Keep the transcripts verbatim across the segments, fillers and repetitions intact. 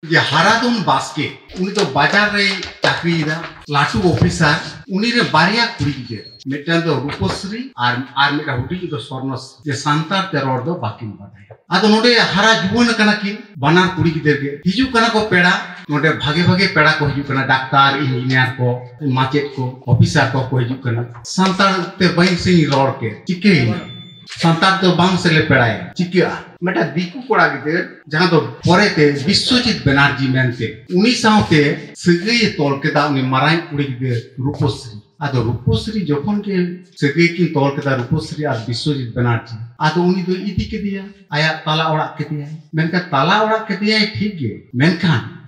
ᱡᱮ ᱦᱟᱨᱟᱫᱷᱚᱱ ᱵᱟᱥᱠᱮ, ᱩᱱᱤ ᱫᱚ ᱵᱟᱡᱟᱨ ᱨᱮᱭ ᱪᱟᱹᱠᱨᱤᱭᱮᱫᱟ, ᱞᱟᱹᱴᱩ ᱚᱯᱷᱤᱥᱟᱨ᱾ ᱩᱱᱤ ᱨᱮ ᱵᱟᱨᱭᱟ ᱠᱩᱲᱤ ᱜᱤᱫᱽᱨᱟᱹ, ᱢᱤᱫᱴᱟᱝ ᱫᱚ ᱨᱩᱯᱚᱥᱨᱤ ᱟᱨ, ᱟᱨ ᱢᱤᱫᱴᱟᱝ ᱦᱩᱰᱤᱧ ᱫᱚ ᱥᱚᱨᱱᱚᱥᱨᱤ, ᱡᱮ ᱥᱟᱱᱛᱟᱲ ᱛᱮ ᱨᱚᱲ ᱫᱚ ᱵᱟᱹᱠᱤᱱ ᱵᱟᱰᱟᱭᱟ᱾ ᱟᱫᱚ ᱱᱚᱰᱮ ᱦᱟᱨᱟ ᱡᱩᱣᱟᱹᱱ ᱟᱠᱟᱱᱟ ᱠᱤᱱ, ᱵᱟᱱᱟᱨ ᱠᱩᱲᱤ ᱜᱤᱫᱽᱨᱟᱹ ᱜᱮ᱾ ᱦᱤᱡᱩᱜ ᱠᱟᱱᱟ ᱠᱚ ᱯᱮᱲᱟ, ᱱᱚᱰᱮ ᱵᱷᱟᱜᱮ ᱵᱷᱟᱜᱮ ᱯᱮᱲᱟ ᱠᱚ ᱦᱤᱡᱩᱜ ᱠᱟᱱᱟ, ᱰᱟᱠᱛᱟᱨ, ᱤᱧᱡᱤᱱᱤᱭᱟᱨ ᱠᱚ, ᱢᱟᱪᱮᱫ ᱠᱚ, ᱚᱯᱷᱤᱥᱟᱨ ᱠᱚ ᱠᱚ ᱦᱤᱡᱩᱜ ᱠᱟᱱᱟ᱾ ᱥᱟᱱᱛᱟᱲ ᱛᱮ ᱵᱟᱹᱧ ᱥᱮᱧ ᱨᱚᱲ ᱠᱮ, ᱪᱤᱠᱟᱹᱭᱮᱱᱟ? ᱥᱟᱱᱛᱟᱲ ᱫᱚ ᱵᱟᱝ ᱥᱮᱞᱮ ᱯᱮᱲᱟᱭᱟ, ᱪᱤᱠᱟᱹᱜᱼᱟ? ᱢᱤᱫᱴᱟᱝ ᱫᱤᱠᱩ ᱠᱚᱲᱟ ᱜᱤᱫᱟᱹᱨ, ᱡᱟᱦᱟᱸ ᱫᱚ ᱯᱚᱨᱮᱛᱮ ᱵᱤᱥᱥᱚᱡᱤᱛ ᱵᱮᱱᱟᱨᱡᱤ ᱢᱮᱱᱛᱮ, ᱩᱱᱤ ᱥᱟᱶᱛᱮ ᱥᱟᱹᱜᱟᱹᱭᱮ ᱛᱚᱞ ᱠᱮᱫᱟ, ᱩᱱᱤ ᱢᱟᱨᱟᱝ ᱠᱩᱲᱤ ᱜᱤᱫᱟᱹᱨ ᱨᱩᱯᱚᱥᱨᱤ᱾ ᱟᱫᱚ ᱨᱩᱯᱚᱥᱨᱤ ᱡᱚᱠᱷᱚᱱ ᱜᱮ ᱥᱟᱹᱜᱟᱹᱭ ᱠᱤᱱ ᱛᱚᱞ ᱠᱮᱫᱟ ᱨᱩᱯᱚᱥᱨᱤ ᱟᱨ ᱵᱤᱥᱥᱚᱡᱤᱛ ᱵᱮᱱᱟᱨᱡᱤ, ᱟᱫᱚ ᱩᱱᱤ ᱫᱚ ᱤᱫᱤ ᱠᱮᱫᱮᱭᱟ, ᱟᱭᱟᱜ ᱛᱟᱞᱟ ᱚᱲᱟᱜ ᱠᱮᱫᱮᱭᱟᱭ᱾ ᱢᱮᱱᱠᱷᱟᱱ ᱛᱟᱞᱟ ᱚᱲᱟᱜ ᱠᱮᱫᱮᱭᱟᱭ ᱴᱷᱤᱠ ᱜᱮ, ᱢᱮᱱᱠᱷᱟᱱ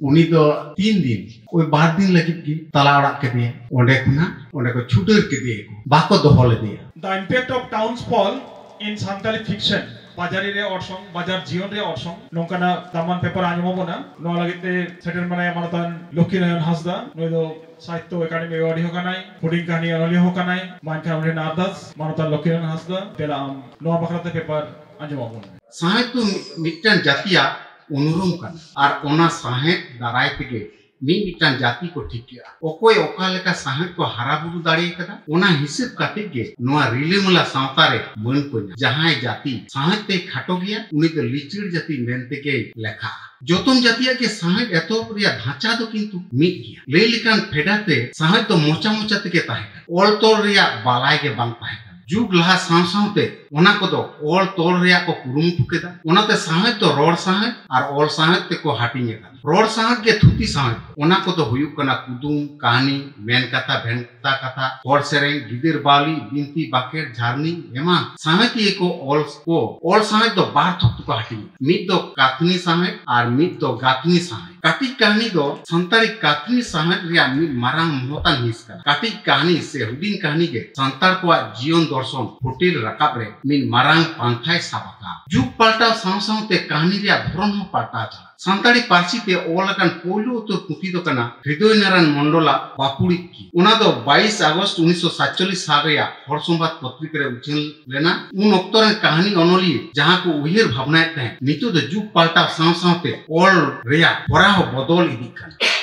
ᱩᱱᱤ ᱫᱚ ᱛᱤᱱ ᱫᱤᱱ, ᱳᱭ ᱵᱟᱨ ᱫᱤᱱ ᱞᱟᱹᱜᱤᱫ ᱜᱮ ᱛᱟᱞᱟ ᱚᱲᱟᱜ ᱠᱮᱫᱮᱭᱟᱭ᱾ ᱚᱸᱰᱮ ᱠᱷᱚᱱᱟᱜ ᱚᱸᱰᱮ ᱠᱚ ᱪᱷᱩᱰᱟᱹᱨ ᱠᱮᱫᱮᱭᱟ ᱠᱚ, ᱵᱟᱠᱚ ᱫᱚᱦᱚ ᱞᱮᱫᱮᱭᱟ᱾ The impact of towns fall in Santali fiction. ᱵᱟᱡᱟᱨᱤ ᱨᱮ ᱚᱨᱥᱚᱝ, ᱵᱟᱡᱟᱨ ᱡᱤᱭᱚᱱ ᱨᱮ ᱚᱨᱥᱚᱝ, ᱱᱚᱝᱠᱟᱱᱟᱜ ᱫᱟᱢᱟᱱ ᱯᱮᱯᱟᱨ ᱟᱸᱡᱚᱢ ᱟᱵᱚᱱᱟ᱾ ᱱᱚᱣᱟ ᱞᱟᱹᱜᱤᱫ ᱛᱮ ᱥᱮᱴᱮᱨ ᱢᱮᱱᱟᱭᱟ ᱢᱟᱱᱚᱛᱟᱱ ᱞᱚᱠᱠᱷᱤ ᱱᱟᱨᱟᱭᱚᱱ ᱦᱟᱸᱥᱫᱟ᱾ ᱱᱩᱭ ᱫᱚ ᱥᱟᱦᱤᱛᱛᱚ ᱮᱠᱟᱰᱮᱢᱤ ᱮᱣᱟᱨᱰᱤ ᱦᱚᱸ ᱠᱟᱱᱟᱭ, ᱦᱩᱰᱤᱧ ᱠᱟᱹᱦᱱᱤ ᱚᱱᱚᱞᱤᱭᱟᱹ ᱦᱚᱸ ᱠᱟᱱᱟᱭ᱾ ᱢᱟ ᱮᱱᱠᱷᱟᱱ ᱩᱱᱤ ᱟᱨᱫᱟᱥ, ᱢᱟᱱᱚᱛᱟᱱ ᱞᱚᱠᱠᱷᱤ ᱱᱟᱨᱟᱭᱚᱱ ᱦᱟᱸᱥᱫᱟ, ᱫᱮᱞᱟ ᱟᱢ ᱱᱚᱣᱟ ᱵᱟᱠᱷᱨᱟ ᱛᱮ ᱯᱮᱯᱟᱨ ᱟᱸᱡᱚᱢ ᱟᱵᱚᱱ ᱢᱮ᱾ ᱥᱟᱶᱦᱮᱫ ᱫᱚ ᱢᱤᱫ-, ᱢᱤᱫᱴᱟᱝ ᱡᱟᱹᱛᱤᱭᱟᱜ ᱩᱱᱩᱨᱩᱢ ᱠᱟᱱᱟ ᱟᱨ ᱚᱱᱟ ᱥᱟᱶᱦᱮᱫ ᱫᱟᱨᱟᱭ ᱛᱮᱜᱮ ᱢᱤᱫ ᱢᱤᱫᱴᱟᱝ ᱡᱟᱹᱛᱤ ᱠᱚ ᱴᱷᱤᱠᱟᱹᱜᱼᱟ᱾ ᱚᱠᱚᱭ ᱚᱠᱟ ᱞᱮᱠᱟ ᱥᱟᱶᱦᱮᱫ ᱠᱚ ᱦᱟᱨᱟ ᱵᱩᱨᱩ ᱫᱟᱲᱮ ᱟᱠᱟᱫᱟ, ᱚᱱᱟ ᱦᱤᱥᱟᱹᱵ ᱠᱟᱛᱮ ᱜᱮ ᱱᱚᱣᱟ ᱨᱤᱞᱟᱹᱢᱟᱞᱟ ᱥᱟᱶᱛᱟ ᱨᱮ ᱢᱟᱹᱱ ᱠᱚ ᱧᱟᱢᱟ᱾ ᱡᱟᱦᱟᱸᱭ ᱡᱟᱹᱛᱤ ᱥᱟᱶᱦᱮᱫ ᱛᱮᱭ ᱠᱷᱟᱴᱚ ᱜᱮᱭᱟ, ᱩᱱᱤ ᱫᱚ ᱞᱤᱪᱟᱹᱲ ᱡᱟᱹᱛᱤ ᱢᱮᱱᱛᱮ ᱜᱮᱭ ᱞᱮᱠᱷᱟᱜᱼᱟ᱾ ᱡᱚᱛᱚᱢ ᱡᱟᱹᱛᱤᱭᱟᱜ ᱜᱮ ᱥᱟᱶᱦᱮᱫ ᱮᱛᱚᱦᱚᱵ ᱨᱮᱭᱟᱜ ᱰᱷᱟᱸᱪᱟ ᱫᱚ ᱠᱤᱱᱛᱩ ᱢᱤᱫ ᱜᱮᱭᱟ᱾ ᱞᱟᱹᱭ ᱞᱮᱠᱷᱟᱱ ᱯᱷᱮᱰᱟᱛ ᱨᱮ ᱥᱟᱶᱦᱮᱫ ᱫᱚ ᱢᱚᱪᱟ ᱢᱚᱪᱟ ᱛᱮᱜᱮ ᱛᱟᱦᱮᱸ ᱠᱟᱱᱟ, ᱚᱞ ᱛᱚᱞ ᱨᱮᱭᱟᱜ ᱵᱟᱞᱟᱭ ᱜᱮ ᱵᱟᱝ ᱛᱟᱦᱮᱸ ᱠᱟᱱᱟ᱾ ᱡᱩᱜᱽ ᱞᱟᱦᱟ ᱥᱟᱶ ᱥᱟᱶᱛᱮ ᱚᱱᱟ ᱠᱚᱫᱚ ᱚᱞ ᱛᱚᱞ ᱨᱮᱭᱟᱜ ᱠᱚ ᱠᱩᱨᱩᱢᱩᱴᱩ ᱠᱮᱫᱟ᱾ ᱚᱱᱟᱛᱮ ᱥᱟᱶᱦᱮᱫ ᱫᱚ ᱨᱚᱲ ᱥᱟᱶᱦᱮᱫ ᱟᱨ ᱚᱞ ᱥᱟᱶᱦᱮᱫ ᱛᱮᱠᱚ ᱦᱟᱹᱴᱤᱧ ᱟᱠᱟᱫᱟ᱾ ᱨᱚᱲ ᱥᱟᱶᱦᱮᱫ ᱜᱮ ᱛᱷᱩᱛᱤ ᱥᱟᱶᱦᱮᱫ᱾ ᱚᱱᱟ ᱠᱚᱫᱚ ᱦᱩᱭᱩᱜ ᱠᱟᱱᱟ ᱠᱩᱫᱩᱢ, ᱠᱟᱹᱦᱱᱤ, ᱢᱮᱱ ᱠᱟᱛᱷᱟ, ᱵᱷᱮᱱᱛᱟ ᱠᱟᱛᱷᱟ, ᱦᱚᱲ ᱥᱮᱨᱮᱧ, ᱜᱤᱫᱟᱹᱨ ᱵᱟᱣᱞᱤ, ᱵᱤᱱᱛᱤ ᱵᱟᱠᱷᱮᱲ, ᱡᱷᱟᱨᱱᱤ ᱮᱢᱟᱱ᱾ ᱥᱟᱶᱦᱮᱫᱤᱭᱟᱹ ᱠᱚ ᱚᱞ ᱠᱚ, ᱚᱞ ᱥᱟᱶᱦᱮᱫ ᱫᱚ ᱵᱟᱨ ᱛᱷᱚᱠ ᱛᱮᱠᱚ ᱦᱟᱹᱴᱤᱧᱟ᱾ ᱢᱤᱫ ᱫᱚ ᱠᱟᱛᱷᱱᱤ ᱥᱟᱶᱦᱮᱫ ᱟᱨ ᱢᱤᱫ ᱫᱚ ᱜᱟᱹᱛᱷᱱᱤ ᱥᱟᱶᱦᱮᱫ᱾ ᱠᱟᱹᱴᱤᱡ ᱠᱟᱹᱦᱱᱤ ᱫᱚ ᱥᱟᱱᱛᱟᱲᱤ ᱠᱟᱹᱦᱱᱤ ᱥᱟᱶᱦᱮᱫ ᱨᱮᱭᱟᱜ ᱢᱤᱫ ᱢᱟᱨᱟᱝ ᱢᱚᱦᱚᱛᱟᱱ ᱦᱤᱸᱥ ᱠᱟᱱᱟ᱾ ᱠᱟᱹᱴᱤᱡ ᱠᱟᱹᱦᱱᱤ ᱥᱮ ᱦᱩᱰᱤᱧ ᱠᱟᱹᱦᱱᱤ ᱜᱮ ᱥᱟᱱᱛᱟᱲ ᱠᱚᱣᱟᱜ ᱡᱤᱭᱚᱱ ᱫᱚᱨᱥᱚᱱ ᱯᱷᱩᱴᱮᱞ ᱨᱟᱠᱟᱵ ᱨᱮ ᱢᱤᱫ ᱢᱟᱨᱟᱝ ᱯᱟᱱᱛᱷᱟᱭ ᱥᱟᱵ ᱟᱠᱟᱫᱼᱟ᱾ ᱡᱩᱜᱽ ᱯᱟᱞᱴᱟᱣ ᱥᱟᱶ ᱥᱟᱶᱛᱮ ᱠᱟᱹᱦᱱᱤ ᱨᱮᱭᱟᱜ ᱫᱷᱚᱨᱚᱱ ᱦᱚᱸ ᱯᱟᱞᱴᱟᱣ ᱪᱟᱞᱟᱜᱼᱟ᱾ ᱥᱟᱱᱛᱟᱲᱤ ᱯᱟᱹᱨᱥᱤ ᱛᱮ ᱚᱞ ᱟᱠᱟᱱ ᱯᱳᱭᱞᱳ ᱩᱛᱟᱹᱨ ᱯᱩᱛᱷᱤ ᱫᱚ ᱠᱟᱱᱟ ᱦᱨᱤᱫᱚᱭ ᱱᱟᱨᱟᱭᱚᱱ ᱢᱚᱱᱰᱚᱞᱟᱜ ᱵᱟᱯᱩᱲᱤᱡ ᱠᱤ᱾ ᱚᱱᱟ ᱫᱚ ᱵᱟᱭᱤᱥ ᱟᱜᱚᱥᱴ ᱩᱱᱤᱥᱥᱚ ᱥᱟᱛᱪᱚᱞᱞᱤᱥ ᱥᱟᱞ ᱨᱮᱭᱟᱜ ᱦᱚᱲ ᱥᱚᱢᱵᱟᱫ ᱯᱚᱛᱨᱤᱠᱟ ᱨᱮ ᱩᱪᱷᱟᱹᱱ ᱞᱮᱱᱟ᱾ ᱩᱱ ᱚᱠᱛᱚ ᱨᱮᱱ ᱠᱟᱹᱦᱱᱤ ᱚᱱᱚᱞᱤᱭᱟᱹ ᱡᱟᱦᱟᱸ ᱠᱚ ᱩᱭᱦᱟᱹᱨ ᱵᱷᱟᱵᱽᱱᱟᱭᱮᱫ ᱛᱟᱦᱮᱸᱫ, ᱱᱤᱛᱚᱜ ᱫᱚ ᱡᱩᱜᱽ ᱯᱟᱞᱴᱟᱣ ᱥᱟᱶ ᱥᱟᱶᱛᱮ ᱚᱞ ᱨᱮᱭᱟᱜ ᱦᱚᱨᱟ ᱦᱚᱸ ᱵᱚᱫᱚᱞ ᱤᱫᱤᱜ ᱠᱟᱱᱟ᱾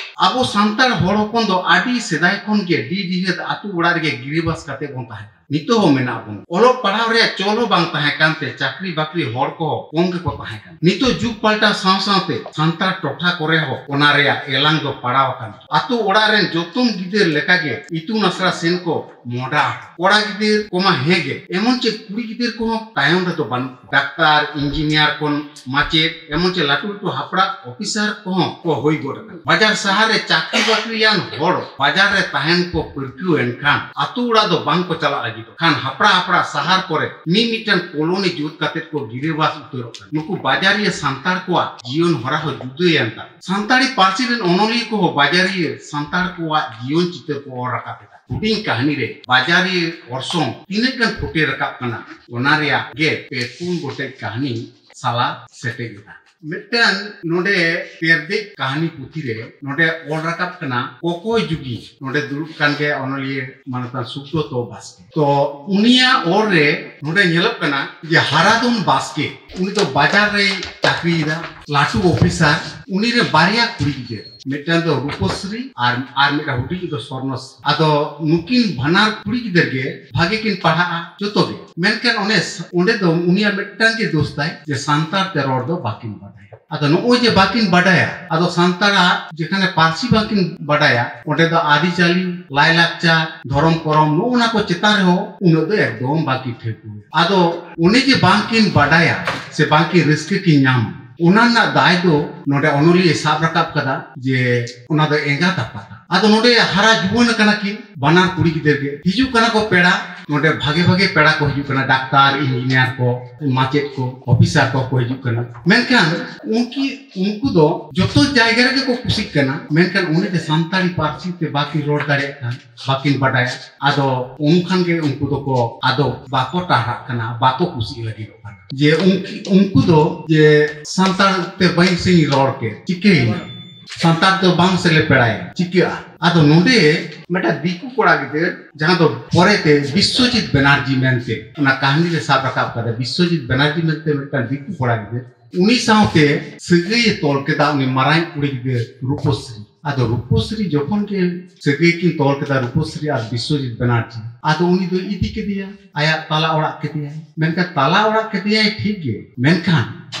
ᱟᱵᱚ ᱥᱟᱱᱛᱟᱲ ᱦᱚᱲ ᱦᱚᱯᱚᱱ ᱫᱚ ᱟᱹᱰᱤ ᱥᱮᱫᱟᱭ ᱠᱷᱚᱱ ᱜᱮ ᱰᱤ ᱰᱤᱦᱟᱹᱛ ᱟᱹᱛᱩ ᱚᱲᱟᱜ ᱨᱮᱜᱮ ᱜᱤᱨᱟᱹᱵᱟᱥ ᱠᱟᱛᱮ ᱵᱚᱱ ᱛᱟᱦᱮᱸ ᱠᱟᱱᱟ᱾ ᱱᱤᱛᱚᱜ ᱦᱚᱸ ᱢᱮᱱᱟᱜ ᱵᱚᱱ᱾ ᱚᱞᱚᱜ ᱯᱟᱲᱦᱟᱣ ᱨᱮᱭᱟᱜ ᱪᱚᱞ ᱦᱚᱸ ᱵᱟᱝ ᱛᱟᱦᱮᱸ ᱠᱟᱱᱛᱮ ᱪᱟᱹᱠᱨᱤ ᱵᱟᱹᱠᱨᱤ ᱦᱚᱲ ᱠᱚᱦᱚᱸ ᱠᱚᱢ ᱜᱮᱠᱚ ᱛᱟᱦᱮᱸ ᱠᱟᱱᱟ᱾ ᱱᱤᱛᱚᱜ ᱡᱩᱜᱽ ᱯᱟᱞᱴᱟᱣ ᱥᱟᱶ ᱥᱟᱶᱛᱮ ᱥᱟᱱᱛᱟᱲ ᱴᱚᱴᱷᱟ ᱠᱚᱨᱮ ᱦᱚᱸ ᱚᱱᱟ ᱨᱮᱭᱟᱜ ᱮᱞᱟᱝ ᱫᱚ ᱯᱟᱲᱟᱣ ᱟᱠᱟᱱᱟ᱾ ᱟᱛᱳ ᱚᱲᱟᱜ ᱨᱮᱱ ᱡᱚᱛᱚᱢ ᱜᱤᱫᱟᱹᱨ ᱞᱮᱠᱟᱜᱮ ᱤᱛᱩᱱ ᱟᱥᱲᱟ ᱥᱮᱱ ᱠᱚ ᱢᱚᱦᱰᱟ ᱟᱠᱟᱱᱟ᱾ ᱠᱚᱲᱟ ᱜᱤᱫᱟᱹᱨ ᱠᱚᱢᱟ ᱦᱮᱸ ᱜᱮ, ᱮᱢᱚᱱ ᱪᱮ ᱠᱩᱲᱤ ᱜᱤᱫᱟᱹᱨ ᱠᱚᱦᱚᱸ ᱛᱟᱭᱚᱢ ᱨᱮᱫᱚ ᱵᱟᱹᱱᱩᱜ ᱠᱚᱣᱟ᱾ ᱰᱟᱠᱛᱟᱨ, ᱤᱧᱡᱤᱱᱤᱭᱟᱨ ᱠᱷᱚᱱ ᱢᱟᱪᱮᱫ, ᱮᱢᱚᱱ ᱪᱮ ᱞᱟᱹᱴᱩ ᱞᱟᱹᱴᱩ ᱦᱟᱯᱲᱟᱜ ᱚᱯᱷᱤᱥᱟᱨ ᱠᱚᱦᱚᱸ ᱠᱚ ᱦᱩᱭ ᱜᱚᱫ ᱟᱠᱟᱱᱟ᱾ ᱵᱟᱡᱟᱨ ᱥᱟᱦᱟᱨ ᱨᱮ ᱪᱟᱹᱠᱨᱤ ᱵᱟᱹᱠᱨᱤᱭᱟᱱ ᱦᱚᱲ ᱵᱟᱡᱟᱨ ᱨᱮ ᱛᱟᱦᱮᱱ ᱠᱚ ᱯᱟᱹᱨᱠᱟᱹᱣ ᱮᱱ ᱠᱷᱟᱱ ᱟᱛᱳ ᱚᱲᱟᱜ ᱫᱚ ᱵᱟᱝ ᱠᱚ ᱪᱟᱞᱟᱜ ᱞᱟᱹᱜᱤᱫᱚᱜ ᱠᱷᱟᱱ ᱦᱟᱯᱲᱟ ᱦᱟᱯᱲᱟ ᱥᱟᱦᱟᱨ ᱠᱚᱨᱮ ᱢᱤ-ᱢᱤᱫᱴᱟᱝ ᱠᱚᱞᱚᱱᱤ ᱡᱩᱛ ᱠᱟᱛᱮ ᱠᱚ ᱜᱤᱨᱟᱹᱵᱟᱥ ᱩᱛᱟᱹᱨᱚᱜ ᱠᱟᱱᱟ᱾ ᱱᱩᱠᱩ ᱵᱟᱡᱟᱨᱤᱭᱟᱹ ᱥᱟᱱᱛᱟᱲ ᱠᱚᱣᱟᱜ ᱡᱤᱭᱚᱱ ᱦᱚᱨᱟ ᱦᱚᱸ ᱡᱩᱫᱟᱹᱭᱮᱱ ᱛᱟᱠᱚᱣᱟ᱾ ᱥᱟᱱᱛᱟᱲᱤ ᱯᱟᱹᱨᱥᱤ ᱨᱮᱱ ᱚᱱᱚᱞᱤᱭᱟᱹ ᱠᱚᱦᱚᱸ ᱵᱟᱡᱟᱨᱤᱭᱟᱹ ᱥᱟᱱᱛᱟᱲ ᱠᱚᱣᱟᱜ ᱡᱤᱭᱚᱱ ᱪᱤᱛᱟᱹᱨ ᱠᱚ ᱚᱞ ᱨᱟᱠᱟᱵ ᱮᱫᱟ᱾ ᱦᱩᱰᱤᱧ ᱠᱟᱹᱦᱱᱤ ᱨᱮ ᱵᱟᱡᱟᱨᱤᱭᱟᱹ ᱚᱨᱥᱚᱝ ᱛᱤᱱᱟᱹᱜ ᱜᱟᱱ ᱯᱷᱩᱴᱮᱞ ᱨᱟᱠᱟᱵ ᱠᱟᱱᱟ, ᱚᱱᱟ ᱨᱮᱭᱟᱜ ᱜᱮ ᱯᱮ ᱯᱩᱱ ᱜᱚᱴᱮᱡ ᱠᱟᱹᱦᱱᱤ ᱥᱟᱞᱟ ᱥᱮᱴᱮᱡ ᱮᱫᱟ᱾ ᱢᱤᱫᱴᱟᱝ ᱱᱚᱰᱮ ᱯᱮᱨᱫᱮᱡ ᱠᱟᱹᱦᱱᱤ ᱯᱩᱛᱷᱤ ᱨᱮ ᱱᱚᱰᱮ ᱚᱞ ᱨᱟᱠᱟᱵ ᱠᱟᱱᱟ ᱠᱚᱠᱚᱭ ᱡᱩᱜᱤ᱾ ᱱᱚᱰᱮ ᱫᱩᱲᱩᱵ ᱠᱟᱱ ᱜᱮ ᱚᱱᱚᱞᱤᱭᱟᱹ ᱢᱟᱱᱚᱛᱟᱱ ᱥᱩᱵᱨᱚᱛᱚ ᱵᱟᱥᱠᱮ᱾ ᱛᱚ ᱩᱱᱤᱭᱟᱜ ᱚᱞ ᱨᱮ ᱱᱚᱰᱮ ᱧᱮᱞᱚᱜ ᱠᱟᱱᱟ ᱡᱮ ᱦᱟᱨᱟᱫᱚᱱ ᱵᱟᱥᱠᱮ, ᱩᱱᱤ ᱫᱚ ᱵᱟᱡᱟᱨ ᱨᱮᱭ ᱪᱟᱹᱠᱨᱤᱭᱮᱫᱟ, ᱞᱟᱹᱴᱩ ᱚᱯᱷᱤᱥᱟᱨ᱾ ᱩᱱᱤ ᱨᱮ ᱵᱟᱨᱭᱟ ᱠᱩᱲᱤ ᱜᱤᱫᱽᱨᱟᱹ, ᱢᱤᱫᱴᱟᱝ ᱫᱚ ᱨᱩᱯᱚᱥᱨᱤ ᱟᱨ, ᱟᱨ ᱢᱤᱫᱴᱟᱝ ᱦᱩᱰᱤᱧ ᱫᱚ ᱥᱚᱨᱱᱚᱥᱨᱤ᱾ ᱟᱫᱚ ᱱᱩᱠᱤᱱ ᱵᱟᱱᱟᱨ ᱠᱩᱲᱤ ᱜᱤᱫᱟᱹᱨ ᱜᱮ ᱵᱷᱟᱜᱮ ᱠᱤᱱ ᱯᱟᱲᱦᱟᱜᱼᱟ ᱡᱚᱛᱚ ᱜᱮ, ᱢᱮᱱᱠᱷᱟᱱ ᱚᱱᱮ ᱥ-, ᱚᱸᱰᱮ ᱫᱚ ᱩᱱᱤᱭᱟᱜ ᱢᱤᱫᱴᱟᱝ ᱜᱮ ᱫᱳᱥ ᱛᱟᱭ ᱡᱮ ᱥᱟᱱᱛᱟᱲ ᱛᱮ ᱨᱚᱲ ᱫᱚ ᱵᱟᱹᱠᱤᱱ ᱵᱟᱰᱟᱭᱟ᱾ ᱟᱫᱚ ᱱᱚᱜᱼᱚᱭ ᱡᱮ ᱵᱟᱹᱠᱤᱱ ᱵᱟᱰᱟᱭᱟ, ᱟᱫᱚ ᱥᱟᱱᱛᱟᱲᱟᱜ ᱡᱮᱠᱷᱟᱱᱮ ᱯᱟᱹᱨᱥᱤ ᱵᱟᱹᱠᱤᱱ ᱵᱟᱰᱟᱭᱟ, ᱚᱸᱰᱮ ᱫᱚ ᱟᱹᱨᱤᱪᱟᱹᱞᱤ, ᱞᱟᱭᱞᱟᱠᱪᱟᱨ, ᱫᱷᱚᱨᱚᱢ ᱠᱚᱨᱚᱢ ᱱᱚᱜᱼᱚ ᱱᱟ ᱠᱚ ᱪᱮᱛᱟᱱ ᱨᱮᱦᱚᱸ ᱩᱱᱟᱹᱜ ᱫᱚ ᱮᱠᱫᱚᱢ ᱵᱟᱹᱠᱤᱱ ᱴᱷᱟᱹᱣᱠᱟᱹᱭᱟ᱾ ᱟᱫᱚ ᱚᱱᱮ ᱡᱮ ᱵᱟᱝᱠᱤᱱ ᱵᱟᱰᱟᱭᱟ ᱥᱮ ᱵᱟᱝᱠᱤᱱ ᱨᱟᱹᱥᱠᱟᱹ ᱠᱤᱱ ᱧᱟᱢᱟ, ᱚᱱᱟ ᱨᱮᱱᱟᱜ ᱫᱟᱭ ᱫᱚ ᱱᱚᱰᱮ ᱚᱱᱚᱞᱤᱭᱟᱹ ᱥᱟᱵ ᱨᱟᱠᱟᱵ ᱠᱟᱫᱟ ᱡᱮ ᱚᱱᱟ ᱫᱚ ᱮᱸᱜᱟᱛ ᱟᱯᱟᱛ᱾ ᱟᱫᱚ ᱱᱚᱰᱮ ᱦᱟᱨᱟ ᱡᱩᱣᱟᱹᱱ ᱟᱠᱟᱱᱟ ᱠᱤᱱ ᱵᱟᱱᱟᱨ ᱠᱩᱲᱤ ᱜᱤᱫᱟᱹᱨ ᱜᱮ᱾ ᱦᱤᱡᱩᱜ ᱠᱟᱱᱟ ᱠᱚ ᱯᱮᱲᱟ, ᱱᱚᱰᱮ ᱵᱷᱟᱜᱮ ᱵᱷᱟᱜᱮ ᱯᱮᱲᱟ ᱠᱚ ᱦᱤᱡᱩᱜ ᱠᱟᱱᱟ, ᱰᱟᱠᱛᱟᱨ, ᱤᱧᱡᱤᱱᱤᱭᱟᱨ ᱠᱚ, ᱢᱟᱪᱮᱫ ᱠᱚ, ᱚᱯᱷᱤᱥᱟᱨ ᱠᱚ ᱠᱚ ᱦᱤᱡᱩᱜ ᱠᱟᱱᱟ᱾ ᱢᱮᱱᱠᱷᱟᱱ ᱩᱱᱠᱤ ᱩᱱᱠᱩ ᱫᱚ ᱡᱚᱛᱚ ᱡᱟᱭᱜᱟ ᱨᱮᱜᱮ ᱠᱚ ᱠᱩᱥᱤᱜ ᱠᱟᱱᱟ, ᱢᱮᱱᱠᱷᱟᱱ ᱚᱱᱮ ᱡᱮ ᱥᱟᱱᱛᱟᱲᱤ ᱯᱟᱹᱨᱥᱤ ᱛᱮ ᱵᱟᱹᱠᱤᱱ ᱨᱚᱲ ᱫᱟᱲᱮᱭᱟᱜ ᱠᱟᱱ, ᱵᱟᱹᱠᱤᱱ ᱵᱟᱰᱟᱭᱟ᱾ ᱟᱫᱚ ᱩᱱᱠᱷᱟᱱ ᱜᱮ ᱩᱱᱠᱩ ᱫᱚᱠᱚ ᱟᱫᱚ ᱵᱟᱠᱚ ᱴᱟᱨᱦᱟᱜ ᱠᱟᱱᱟ, ᱵᱟᱠᱚ ᱠᱩᱥᱤᱜ ᱞᱟᱹᱜᱤᱫᱚᱜ ᱠᱟᱱᱟ᱾ ᱡᱮ ᱩᱱᱠᱤ- ᱩᱱᱠᱩ ᱫᱚ ᱡᱮ ᱥᱟᱱᱛᱟᱲ ᱛᱮ ᱵᱟᱹᱧ ᱥᱮᱧ ᱨᱚᱲ ᱠᱮᱫ, ᱪᱤᱠᱟᱹᱭᱮᱱᱟ? ᱥᱟᱱᱛᱟᱲ ᱫᱚ ᱵᱟᱝ ᱥᱮᱞᱮ ᱯᱮᱲᱟᱭᱟ, ᱪᱤᱠᱟᱹᱜᱼᱟ? ᱟᱫᱚ ᱱᱚᱰᱮ ᱢᱤᱫᱴᱟᱝ ᱫᱤᱠᱩ ᱠᱚᱲᱟ ᱜᱤᱫᱟᱹᱨ, ᱡᱟᱦᱟᱸ ᱫᱚ ᱯᱚᱨᱮᱛᱮ ᱵᱤᱥᱥᱚᱡᱤᱛ ᱵᱮᱱᱟᱨᱡᱤ ᱢᱮᱱᱛᱮ ᱚᱱᱟ ᱠᱟᱹᱦᱱᱤ ᱨᱮ ᱥᱟᱵ ᱨᱟᱠᱟᱵ ᱠᱟᱫᱟ, ᱵᱤᱥᱥᱚᱡᱤᱛ ᱵᱮᱱᱟᱨᱡᱤ ᱢᱮᱱᱛᱮ ᱢᱤᱫᱴᱟᱝ ᱫᱤᱠᱩ ᱠᱚᱲᱟ ᱜᱤᱫᱟᱹᱨ, ᱩᱱᱤ ᱥᱟᱶᱛᱮ ᱥᱟᱹᱜᱟᱹᱭᱮ ᱛᱚᱞ ᱠᱮᱫᱟ ᱩᱱᱤ ᱢᱟᱨᱟᱝ ᱠᱩᱲᱤ ᱜᱤᱫᱟᱹᱨ ᱨᱩᱯᱚᱥᱨᱤ᱾ ᱟᱫᱚ ᱨᱩᱯᱚᱥᱨᱤ ᱡᱚᱠᱷᱚᱱ ᱜᱮ ᱥᱟᱹᱜᱟᱹᱭ ᱠᱤᱱ ᱛᱚᱞ ᱠᱮᱫᱟ, ᱨᱩᱯᱚᱥᱨᱤ ᱟᱨ ᱵᱤᱥᱥᱚᱡᱤᱛ ᱵᱮᱱᱟᱨᱡᱤ, ᱟᱫᱚ ᱩᱱᱤ ᱫᱚ ᱤᱫᱤ ᱠᱮᱫᱮᱭᱟ, ᱟᱭᱟᱜ ᱛᱟᱞᱟ ᱚᱲᱟᱜ ᱠᱮᱫᱮᱭᱟᱭ᱾ ᱢᱮᱱᱠᱷᱟᱱ ᱛᱟᱞᱟ ᱚᱲᱟᱜ ᱠᱮᱫᱮᱭᱟᱭ ᱴᱷᱤᱠ ᱜᱮ, ᱢᱮᱱᱠᱷᱟᱱ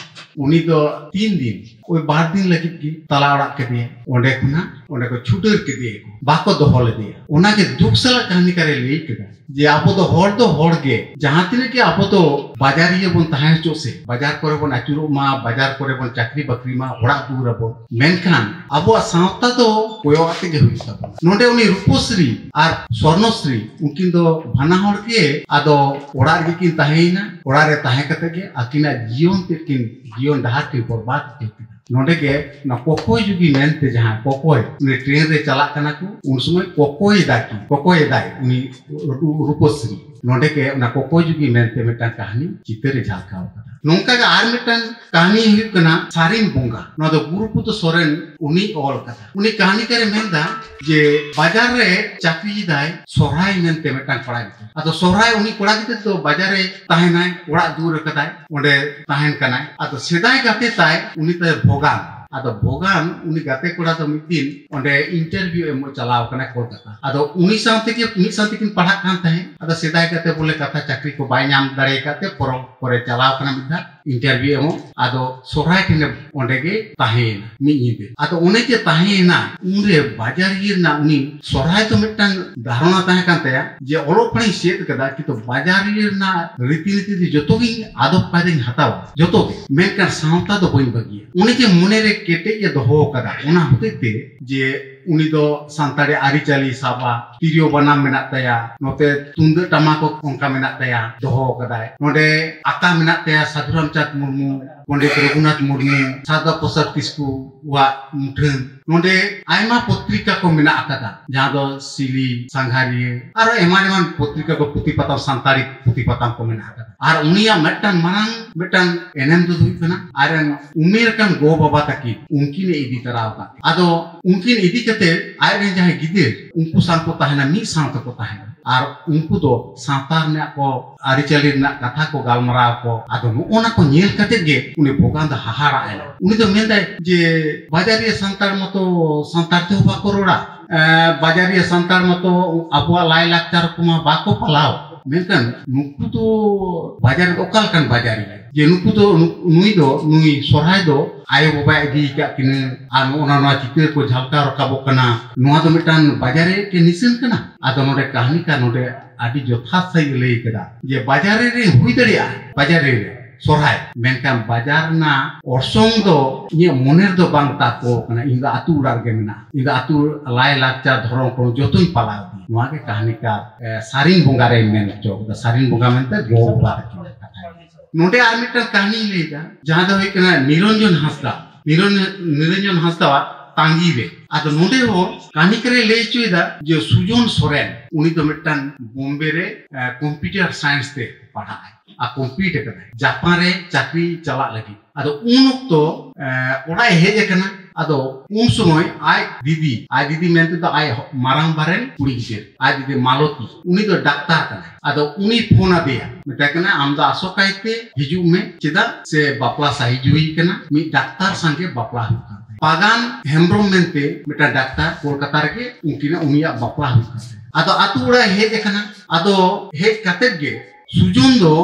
ᱩᱱᱤ ᱫᱚ ᱛᱤᱱ ᱫᱤᱱ, ᱳᱭ ᱵᱟᱨ ᱫᱤᱱ ᱞᱟᱹᱜᱤᱫ ᱜᱮ ᱛᱟᱞᱟ ᱚᱲᱟᱜ ᱠᱮᱫᱮᱭᱟ᱾ ᱚᱸᱰᱮ ᱠᱷᱚᱱᱟᱜ ᱚᱸᱰᱮ ᱠᱚ ᱪᱷᱩᱰᱟᱹᱨ ᱠᱮᱫᱮᱭᱟ ᱠᱚ, ᱵᱟᱠᱚ ᱫᱚᱦᱚ ᱞᱮᱫᱮᱭᱟ᱾ ᱚᱱᱟᱜᱮ ᱫᱩᱠ ᱥᱟᱞᱟᱜ ᱠᱟᱹᱦᱱᱤᱠᱟᱨᱮ ᱞᱟᱹᱭ ᱠᱮᱫᱟ ᱡᱮ ᱟᱵᱚ ᱫᱚ ᱦᱚᱲ ᱫᱚ ᱦᱚᱲ ᱜᱮ, ᱡᱟᱦᱟᱸ ᱛᱤᱱᱟᱹᱜ ᱜᱮ ᱟᱵᱚ ᱫᱚ ᱵᱟᱡᱟᱨᱤᱭᱟᱹ ᱵᱚᱱ ᱛᱟᱦᱮᱸ ᱦᱚᱪᱚᱜ ᱥᱮ, ᱵᱟᱡᱟᱨ ᱠᱚᱨᱮ ᱵᱚᱱ ᱟᱹᱪᱩᱨᱚᱜ ᱢᱟ, ᱵᱟᱡᱟᱨ ᱠᱚᱨᱮ ᱵᱚᱱ ᱪᱟᱹᱠᱨᱤ ᱵᱟᱹᱠᱨᱤ ᱢᱟ, ᱚᱲᱟᱜ ᱫᱩᱣᱟᱹᱨ ᱟᱵᱚᱱ, ᱢᱮᱱᱠᱷᱟᱱ ᱟᱵᱚᱣᱟᱜ ᱥᱟᱶᱛᱟ ᱫᱚ ᱠᱚᱭᱚᱜ ᱟᱛᱮ ᱜᱮ ᱦᱩᱭᱩᱜ ᱛᱟᱵᱚᱱᱟ᱾ ᱱᱚᱰᱮ ᱩᱱᱤ ᱨᱩᱯᱚᱥᱨᱤ ᱟᱨ ᱥᱚᱨᱱᱚᱥᱨᱤ, ᱩᱱᱠᱤᱱ ᱫᱚ ᱵᱟᱱᱟ ᱦᱚᱲ ᱜᱮ ᱟᱫᱚ ᱚᱲᱟᱜ ᱨᱮᱜᱮ ᱠᱤᱱ ᱛᱟᱦᱮᱸᱭᱮᱱᱟ᱾ ᱚᱲᱟᱜ ᱨᱮ ᱛᱟᱦᱮᱸ ᱠᱟᱛᱮ ᱜᱮ ᱟᱹᱠᱤᱱᱟᱜ ᱡᱤᱭᱚᱱ ᱛᱮᱫ ᱠᱤᱱ, ᱡᱤᱭᱚᱱ ᱰᱟᱦᱟᱨ ᱠᱤᱱ ᱵᱚᱨᱵᱟᱫ ᱦᱚᱪᱚ ᱠᱮᱫᱟ᱾ ᱱᱚᱰᱮ ᱜᱮ ᱚᱱᱟ ᱠᱚᱠᱚᱭ ᱡᱩᱜᱤ ᱢᱮᱱᱛᱮ ᱡᱟᱦᱟᱸ ᱠᱚᱠᱚᱭ, ᱩᱱᱤ ᱴᱨᱮᱱ ᱨᱮ ᱪᱟᱞᱟᱜ ᱠᱟᱱᱟ ᱠᱚ, ᱩᱱ ᱥᱚᱢᱚᱭ ᱠᱚᱠᱚᱭ ᱮᱫᱟ ᱠᱤᱱ, ᱠᱚᱠᱚᱭ ᱮᱫᱟᱭ ᱩᱱᱤ ᱨᱩ-, ᱨᱩᱯᱚᱥᱨᱤ᱾ ᱱᱚᱰᱮ ᱜᱮ ᱚᱱᱟ ᱠᱚᱠᱚᱭ ᱡᱩᱜᱤ ᱢᱮᱱᱛᱮ ᱢᱤᱫᱴᱟᱝ ᱠᱟᱹᱦᱱᱤ ᱪᱤᱛᱟᱹᱨ ᱮ ᱡᱷᱟᱞᱠᱟᱣ ᱠᱟᱫᱟ᱾ ᱱᱚᱝᱠᱟ ᱜᱮ ᱟᱨ ᱢᱤᱫᱴᱟᱝ ᱠᱟᱹᱦᱱᱤ ᱦᱩᱭᱩᱜ ᱠᱟᱱᱟ ᱥᱟᱨᱤᱱ ᱵᱚᱸᱜᱟ᱾ ᱱᱚᱣᱟ ᱫᱚ ᱜᱩᱨᱩᱯᱚᱫᱚ ᱥᱚᱨᱮᱱ ᱩᱱᱤᱭ ᱚᱞ ᱠᱟᱫᱟ᱾ ᱩᱱᱤ ᱠᱟᱹᱦᱱᱤᱠᱟᱨ ᱮ ᱢᱮᱱᱫᱟ ᱡᱮ ᱵᱟᱡᱟᱨ ᱨᱮ ᱪᱟᱹᱠᱨᱤᱭᱮᱫᱟᱭ ᱥᱚᱨᱦᱟᱭ ᱢᱮᱱᱛᱮ ᱢᱤᱫᱴᱟᱝ ᱠᱚᱲᱟ ᱜᱤᱫᱽᱨᱟᱹ᱾ ᱟᱫᱚ ᱥᱚᱨᱦᱟᱭ ᱩᱱᱤ ᱠᱚᱲᱟ ᱜᱤᱫᱽᱨᱟᱹ ᱫᱚ ᱵᱟᱡᱟᱨ ᱨᱮ ᱛᱟᱦᱮᱱᱟᱭ, ᱚᱲᱟᱜ ᱫᱩᱣᱟᱹᱨ ᱟᱠᱟᱫᱟᱭ, ᱚᱸᱰᱮ ᱛᱟᱦᱮᱱ ᱠᱟᱱᱟᱭ᱾ ᱟᱫᱚ ᱥᱮᱫᱟᱭ ᱜᱟᱛᱮ ᱛᱟᱭ ᱩᱱᱤ ᱛᱟᱭ ᱵᱷᱚᱜᱟᱱ, ᱟᱫᱚ ᱵᱷᱚᱜᱟᱱ ᱩᱱᱤ ᱜᱟᱛᱮ ᱠᱚᱲᱟ ᱫᱚ ᱢᱤᱫ ᱫᱤᱱ ᱚᱸᱰᱮ interview ᱮᱢᱚᱜ ᱪᱟᱞᱟᱣ ᱠᱟᱱᱟ ᱠᱳᱞᱠᱟᱛᱟ᱾ ᱟᱫᱚ ᱩᱱᱤ ᱥᱟᱶ ᱛᱮᱜᱮ, ᱢᱤᱫ ᱥᱟᱶ ᱛᱮᱠᱤᱱ ᱯᱟᱲᱦᱟᱜ ᱠᱟᱱ ᱛᱟᱦᱮᱸᱫ᱾ ᱟᱫᱚ ᱥᱮᱫᱟᱭ ᱜᱟᱛᱮ ᱵᱚᱞᱮ ᱠᱟᱛᱷᱟ, ᱪᱟᱹᱠᱨᱤ ᱠᱚ ᱵᱟᱭ ᱧᱟᱢ ᱫᱟᱲᱮ ᱟᱠᱟᱫ ᱛᱮ ᱯᱚᱨᱚᱵᱽ ᱠᱚᱨᱮ ᱪᱟᱞᱟᱣ ᱠᱟᱱᱟ ᱢᱤᱫ ᱫᱷᱟᱣ᱾ Interview ᱮᱢᱚᱜ᱾ ᱟᱫᱚ ᱥᱚᱨᱦᱟᱭ ᱴᱷᱮᱱᱮ ᱚᱸᱰᱮ ᱜᱮ ᱛᱟᱦᱮᱸᱭᱮᱱᱟ ᱢᱤᱫ ᱧᱤᱫᱟᱹ᱾ ᱟᱫᱚ ᱚᱱᱮ ᱡᱮ ᱛᱟᱦᱮᱸᱭᱮᱱᱟ, ᱩᱱᱨᱮ ᱵᱟᱡᱟᱨᱤᱭᱟᱹ ᱨᱮᱱᱟᱜ ᱩᱱᱤ ᱥᱚᱨᱦᱟᱭ ᱫᱚ ᱢᱤᱫᱴᱟᱝ ᱫᱷᱟᱨᱚᱱᱟ ᱛᱟᱦᱮᱸ ᱠᱟᱱ ᱛᱟᱭᱟ ᱡᱮ ᱚᱞᱚᱜ ᱯᱟᱲᱦᱟᱜ ᱤᱧ ᱪᱮᱫ ᱠᱟᱫᱟ, ᱠᱤᱱᱛᱩ ᱵᱟᱡᱟᱨᱤᱭᱟᱹ ᱨᱮᱱᱟᱜ ᱨᱤᱛᱤ ᱱᱤᱛᱤ ᱫᱚ ᱡᱚᱛᱚ ᱜᱤᱧ ᱟᱫᱚᱵ ᱠᱟᱭᱫᱟᱧ ᱦᱟᱛᱟᱣᱟ, ᱡᱚᱛᱚ ᱜᱮ, ᱢᱮᱱᱠᱷᱟᱱ ᱥᱟᱶᱛᱟ ᱫᱚ ᱵᱟᱹᱧ ᱵᱟᱹᱜᱤᱭᱟ᱾ ᱩᱱᱤ ᱡᱮ ᱢᱚᱱᱮᱨᱮ ᱠᱮᱴᱮᱡ ᱮ ᱫᱚᱦᱚ ᱠᱟᱫᱟ, ᱚᱱᱟ ᱦᱚᱛᱮᱡ ᱛᱮ ᱡᱮ ᱩᱱᱤ ᱫᱚ ᱥᱟᱱᱛᱟᱲᱤ ᱟᱹᱨᱤᱪᱟᱹᱞᱤ ᱥᱟᱵᱟ, ᱛᱤᱨᱭᱳ ᱵᱟᱱᱟᱢ ᱢᱮᱱᱟᱜ ᱛᱟᱭᱟ, ᱱᱚᱛᱮ ᱛᱩᱢᱫᱟᱹᱜ ᱴᱟᱢᱟᱠ ᱦᱚᱸ ᱚᱱᱠᱟ ᱢᱮᱱᱟᱜ ᱛᱟᱭᱟ, ᱫᱚᱦᱚ ᱠᱟᱫᱟᱭ᱾ ᱱᱚᱰᱮ ᱟᱠᱟ ᱢᱮᱱᱟᱜ ᱛᱟᱭᱟ ᱥᱟᱫᱷᱩ ᱨᱟᱢᱪᱟᱸᱫᱽ ᱢᱩᱨᱢᱩ, ᱯᱚᱱᱰᱤᱛ ᱨᱚᱜᱷᱩᱱᱟᱛᱷ ᱢᱩᱨᱢᱩ, ᱥᱟᱨᱫᱟ ᱯᱨᱚᱥᱟᱫᱽ ᱠᱤᱥᱠᱩᱣᱟᱜ ᱢᱩᱴᱷᱟᱹᱱ᱾ ᱱᱚᱰᱮ ᱟᱭᱢᱟ ᱯᱚᱛᱨᱤᱠᱟ ᱠᱚ ᱢᱮᱱᱟᱜ ᱟᱠᱟᱫᱟ, ᱡᱟᱦᱟᱸ ᱫᱚ ᱥᱤᱞᱤ, ᱥᱟᱸᱜᱷᱟᱨᱤᱭᱟᱹ, ᱟᱨᱚ ᱮᱢᱟᱱ ᱮᱢᱟᱱ ᱯᱚᱛᱨᱤᱠᱟ ᱠᱚ, ᱯᱩᱛᱷᱤ ᱯᱟᱛᱟᱢ, ᱥᱟᱱᱛᱟᱲᱤ ᱯᱩᱛᱷᱤ ᱯᱟᱛᱟᱢ ᱠᱚ ᱢᱮᱱᱟᱜ ᱟᱠᱟᱫᱟ᱾ ᱟᱨ ᱩᱱᱤᱭᱟᱜ ᱢᱤᱫᱴᱟᱝ ᱢᱟᱨᱟᱝ ᱢᱤᱫᱴᱟᱝ ᱮᱱᱮᱢ ᱫᱚ ᱦᱩᱭᱩᱜ ᱠᱟᱱᱟ, ᱟᱡᱨᱮᱱ ᱩᱢᱮᱨ ᱟᱠᱟᱱ ᱜᱚ ᱵᱟᱵᱟ ᱛᱟᱹᱠᱤᱱ ᱩᱱᱠᱤᱱ ᱮ ᱤᱫᱤ ᱛᱟᱨᱟ ᱟᱠᱟᱫ ᱠᱤᱱᱟ᱾ ᱟᱫᱚ ᱩᱱᱠᱤᱱ ᱤᱫᱤ ᱠᱟᱛᱮ ᱟᱡᱨᱮᱱ ᱡᱟᱦᱟᱸᱭ ᱜᱤᱫᱟᱹᱨ, ᱩᱱᱠᱩ ᱥᱟᱶ ᱠᱚ ᱛᱟᱦᱮᱱᱟ, ᱢᱤᱫ ᱥᱟᱶ ᱛᱮᱠᱚ ᱛᱟᱦᱮᱱᱟ᱾ ᱟᱨ ᱩᱱᱠᱩ ᱫᱚ ᱥᱟᱶᱛᱟ ᱨᱮᱱᱟᱜ ᱠᱚ, ᱟᱹᱨᱤᱪᱟᱹᱞᱤ ᱨᱮᱱᱟᱜ ᱠᱟᱛᱷᱟ ᱠᱚ ᱜᱟᱞᱢᱟᱨᱟᱣ ᱠᱚ᱾ ᱟᱫᱚ ᱱᱚᱜᱼᱚ ᱱᱟ ᱠᱚ ᱧᱮᱞ ᱠᱟᱛᱮ ᱜᱮ ᱩᱱᱤ ᱵᱷᱚᱜᱟᱱ ᱫᱚ ᱦᱟᱦᱟᱲᱟᱜ ᱮᱱᱟ᱾ ᱩᱱᱤ ᱫᱚ ᱢᱮᱱᱫᱟᱭ ᱡᱮ ᱵᱟᱡᱟᱨᱤᱭᱟᱹ ᱥᱟᱱᱛᱟᱲ ᱢᱟᱛᱚ ᱥᱟᱱᱛᱟᱲ ᱛᱮᱦᱚᱸ ᱵᱟᱠᱚ ᱨᱚᱲᱟ, ᱮ, ᱵᱟᱡᱟᱨᱤᱭᱟᱹ ᱥᱟᱱᱛᱟᱲ ᱢᱟᱛᱚ ᱟᱵᱚᱣᱟᱜ ᱞᱟᱭᱼᱞᱟᱠᱪᱟᱨ ᱠᱚᱢᱟ ᱵᱟᱠᱚ ᱯᱟᱞᱟᱣ, ᱢᱮᱱᱠᱷᱟᱱ ᱱᱩᱠᱩ ᱫᱚ ᱵᱟᱡᱟᱨ, ᱚᱠᱟ ᱞᱮᱠᱟᱱ ᱵᱟᱡᱟᱨᱤᱭᱟᱹ? ᱡᱮ ᱱᱩᱠᱩ ᱫᱚ, ᱱᱩ-, ᱱᱩᱭ ᱫᱚ, ᱱᱩᱭ ᱥᱚᱨᱦᱟᱭ ᱫᱚ ᱟᱭᱳ ᱵᱟᱵᱟᱭ ᱤᱫᱤ ᱟᱠᱟᱫ ᱠᱤᱱᱟᱹ, ᱟᱨ ᱱᱚᱜᱼᱚ ᱱᱟ, ᱱᱚᱣᱟ ᱪᱤᱛᱟᱹᱨ ᱠᱚ ᱡᱷᱟᱞᱠᱟᱣ ᱨᱟᱠᱟᱵᱚᱜ ᱠᱟᱱᱟ, ᱱᱚᱣᱟ ᱫᱚ ᱢᱤᱫᱴᱟᱝ ᱵᱟᱡᱟᱨᱤᱭᱟᱹ ᱜᱮ ᱱᱤᱥᱟᱹᱱ ᱠᱟᱱᱟ᱾ ᱟᱫᱚ ᱱᱚᱰᱮ ᱠᱟᱹᱦᱱᱤᱠᱟᱨ ᱱᱚᱰᱮ ᱟᱹᱰᱤ ᱡᱚᱛᱷᱟᱛ ᱥᱟᱺᱦᱤᱡ ᱮ ᱞᱟᱹᱭ ᱠᱮᱫᱟ ᱡᱮ ᱵᱟᱡᱟᱨᱤᱭᱟᱹ ᱨᱮ ᱦᱩᱭ ᱫᱟᱲᱮᱭᱟᱜᱼᱟ, ᱵᱟᱡᱟᱨᱤᱭᱟᱹ ᱨᱮ ᱥᱚᱨᱦᱟᱭ, ᱢᱮᱱᱠᱷᱟᱱ ᱵᱟᱡᱟᱨ ᱨᱮᱱᱟᱜ ᱚᱨᱥᱚᱝ ᱫᱚ ᱤᱧᱟᱹᱜ ᱢᱚᱱᱮ ᱨᱮᱫᱚ ᱵᱟᱝ ᱛᱟᱠᱚ ᱠᱟᱱᱟ᱾ ᱤᱧ ᱫᱚ ᱟᱹᱛᱩ ᱚᱲᱟᱜ ᱨᱮᱜᱮ ᱢᱮᱱᱟᱜᱼᱟ᱾ ᱤᱧ ᱫᱚ ᱟᱹᱛᱩ ᱞᱟᱭ ᱞᱟᱠᱪᱟᱨ, ᱫᱷᱚᱨᱚᱢ ᱠᱚᱨᱚᱢ ᱡᱚᱛᱚᱧ ᱯᱟᱞᱟᱣ ᱤᱫᱤᱭᱟ᱾ ᱱᱚᱣᱟ ᱜᱮ ᱠᱟᱹᱦᱱᱤᱠᱟᱨ, ᱮ, ᱥᱟᱨᱤᱱ ᱵᱚᱸᱜᱟ ᱨᱮᱭ ᱢᱮᱱ ᱦᱚᱪᱚ ᱠᱟᱫᱟ᱾ ᱥᱟᱨᱤᱱ ᱵᱚᱸᱜᱟ ᱢᱮᱱᱛᱮ ᱜᱚ ᱵᱟᱵᱟ ᱛᱟᱹᱠᱤᱱ ᱠᱟᱛᱷᱟᱭ ᱞᱟᱹᱭ ᱠᱟᱫᱟ᱾ ᱱᱚᱰᱮ ᱟᱨ ᱢᱤᱫᱴᱟᱝ ᱠᱟᱹᱦᱱᱤᱧ ᱞᱟᱹᱭᱫᱟ, ᱡᱟᱦᱟᱸ ᱫᱚ ᱦᱩᱭᱩᱜ ᱠᱟᱱᱟ ᱱᱤᱨᱚᱧᱡᱚᱱ ᱦᱟᱸᱥᱫᱟ᱾ ᱱᱤᱨᱚᱧ-, ᱱᱤᱨᱚᱧᱡᱚᱱ ᱦᱟᱸᱥᱫᱟᱣᱟᱜ ᱛᱟᱸᱜᱤ ᱨᱮ᱾ ᱟᱫᱚ ᱱᱚᱰᱮ ᱦᱚᱸ ᱠᱟᱹᱦᱱᱤᱠᱟᱨᱮ ᱞᱟᱹᱭ ᱦᱚᱪᱚᱭᱮᱫᱟ ᱡᱮ ᱥᱩᱡᱚᱱ ᱥᱚᱨᱮᱱ, ᱩᱱᱤ ᱫᱚ ᱢᱤᱫᱴᱟᱝ ᱵᱳᱢᱵᱮ ᱨᱮ, ᱮ, computer science ᱛᱮ ᱯᱟᱲᱦᱟᱜ ᱟᱭ᱾ ᱟᱨ complete ᱟᱠᱟᱫᱟᱭ, ᱡᱟᱯᱟᱱ ᱨᱮ ᱪᱟᱹᱠᱨᱤ ᱪᱟᱞᱟᱜ ᱞᱟᱹᱜᱤᱫ᱾ ᱟᱫᱚ ᱩᱱ ᱚᱠᱛᱚ, ᱮ, ᱚᱲᱟᱜ ᱮ ᱦᱮᱡ ᱟᱠᱟᱱᱟ᱾ ᱟᱫᱚ ᱩᱱ ᱥᱚᱢᱚᱭ ᱟᱡ ᱫᱤᱫᱤ, ᱟᱡ ᱫᱤᱫᱤ ᱢᱮᱱᱛᱮ ᱫᱚ ᱟᱡ ᱦᱚ-, ᱢᱟᱨᱟᱝ ᱵᱟᱨᱮᱱ ᱠᱩᱲᱤ ᱜᱤᱫᱟᱹᱨ, ᱟᱡ ᱫᱤᱫᱤ ᱢᱟᱞᱚᱛᱤ, ᱩᱱᱤ ᱫᱚ ᱰᱟᱠᱛᱟᱨ ᱠᱟᱱᱟᱭ᱾ ᱟᱫᱚ ᱩᱱᱤ ᱯᱷᱳᱱ ᱟᱫᱮᱭᱟ, ᱢᱮᱛᱟᱭ ᱠᱟᱱᱟ, "ᱟᱢ ᱫᱚ ᱟᱥᱚᱠᱟᱭ ᱛᱮ ᱦᱤᱡᱩᱜ ᱢᱮ, ᱪᱮᱫᱟᱜ ᱥᱮ ᱵᱟᱯᱞᱟ ᱥᱟᱹᱦᱤᱡ ᱦᱩᱭ ᱠᱟᱱᱟ, ᱢᱤᱫ ᱰᱟᱠᱛᱟᱨ ᱥᱟᱝᱜᱮ ᱵᱟᱯᱞᱟ ᱦᱩᱭᱩᱜ ᱠᱟᱱ ᱛᱟᱭᱟ᱾" ᱯᱟᱜᱟᱱ ᱦᱮᱢᱵᱨᱚᱢ ᱢᱮᱱᱛᱮ ᱢᱤᱫᱴᱟᱝ ᱰᱟᱠᱛᱟᱨ ᱠᱳᱞᱠᱟᱛᱟ ᱨᱮᱜᱮ ᱩᱱᱠᱤᱱᱟᱜ, ᱩᱱᱤᱭᱟᱜ ᱵᱟᱯᱞᱟ ᱦᱩᱭᱩᱜ ᱠᱟᱱ ᱛᱟᱭᱟ᱾ ᱟᱫᱚ ᱟᱛᱳ ᱚᱲᱟᱜ ᱮ ᱦᱮᱡ ᱟᱠᱟᱱᱟ᱾ ᱟᱫᱚ ᱦᱮᱡ ᱠᱟᱛᱮ ᱜᱮ ᱥᱩᱡᱚᱱ ᱫᱚ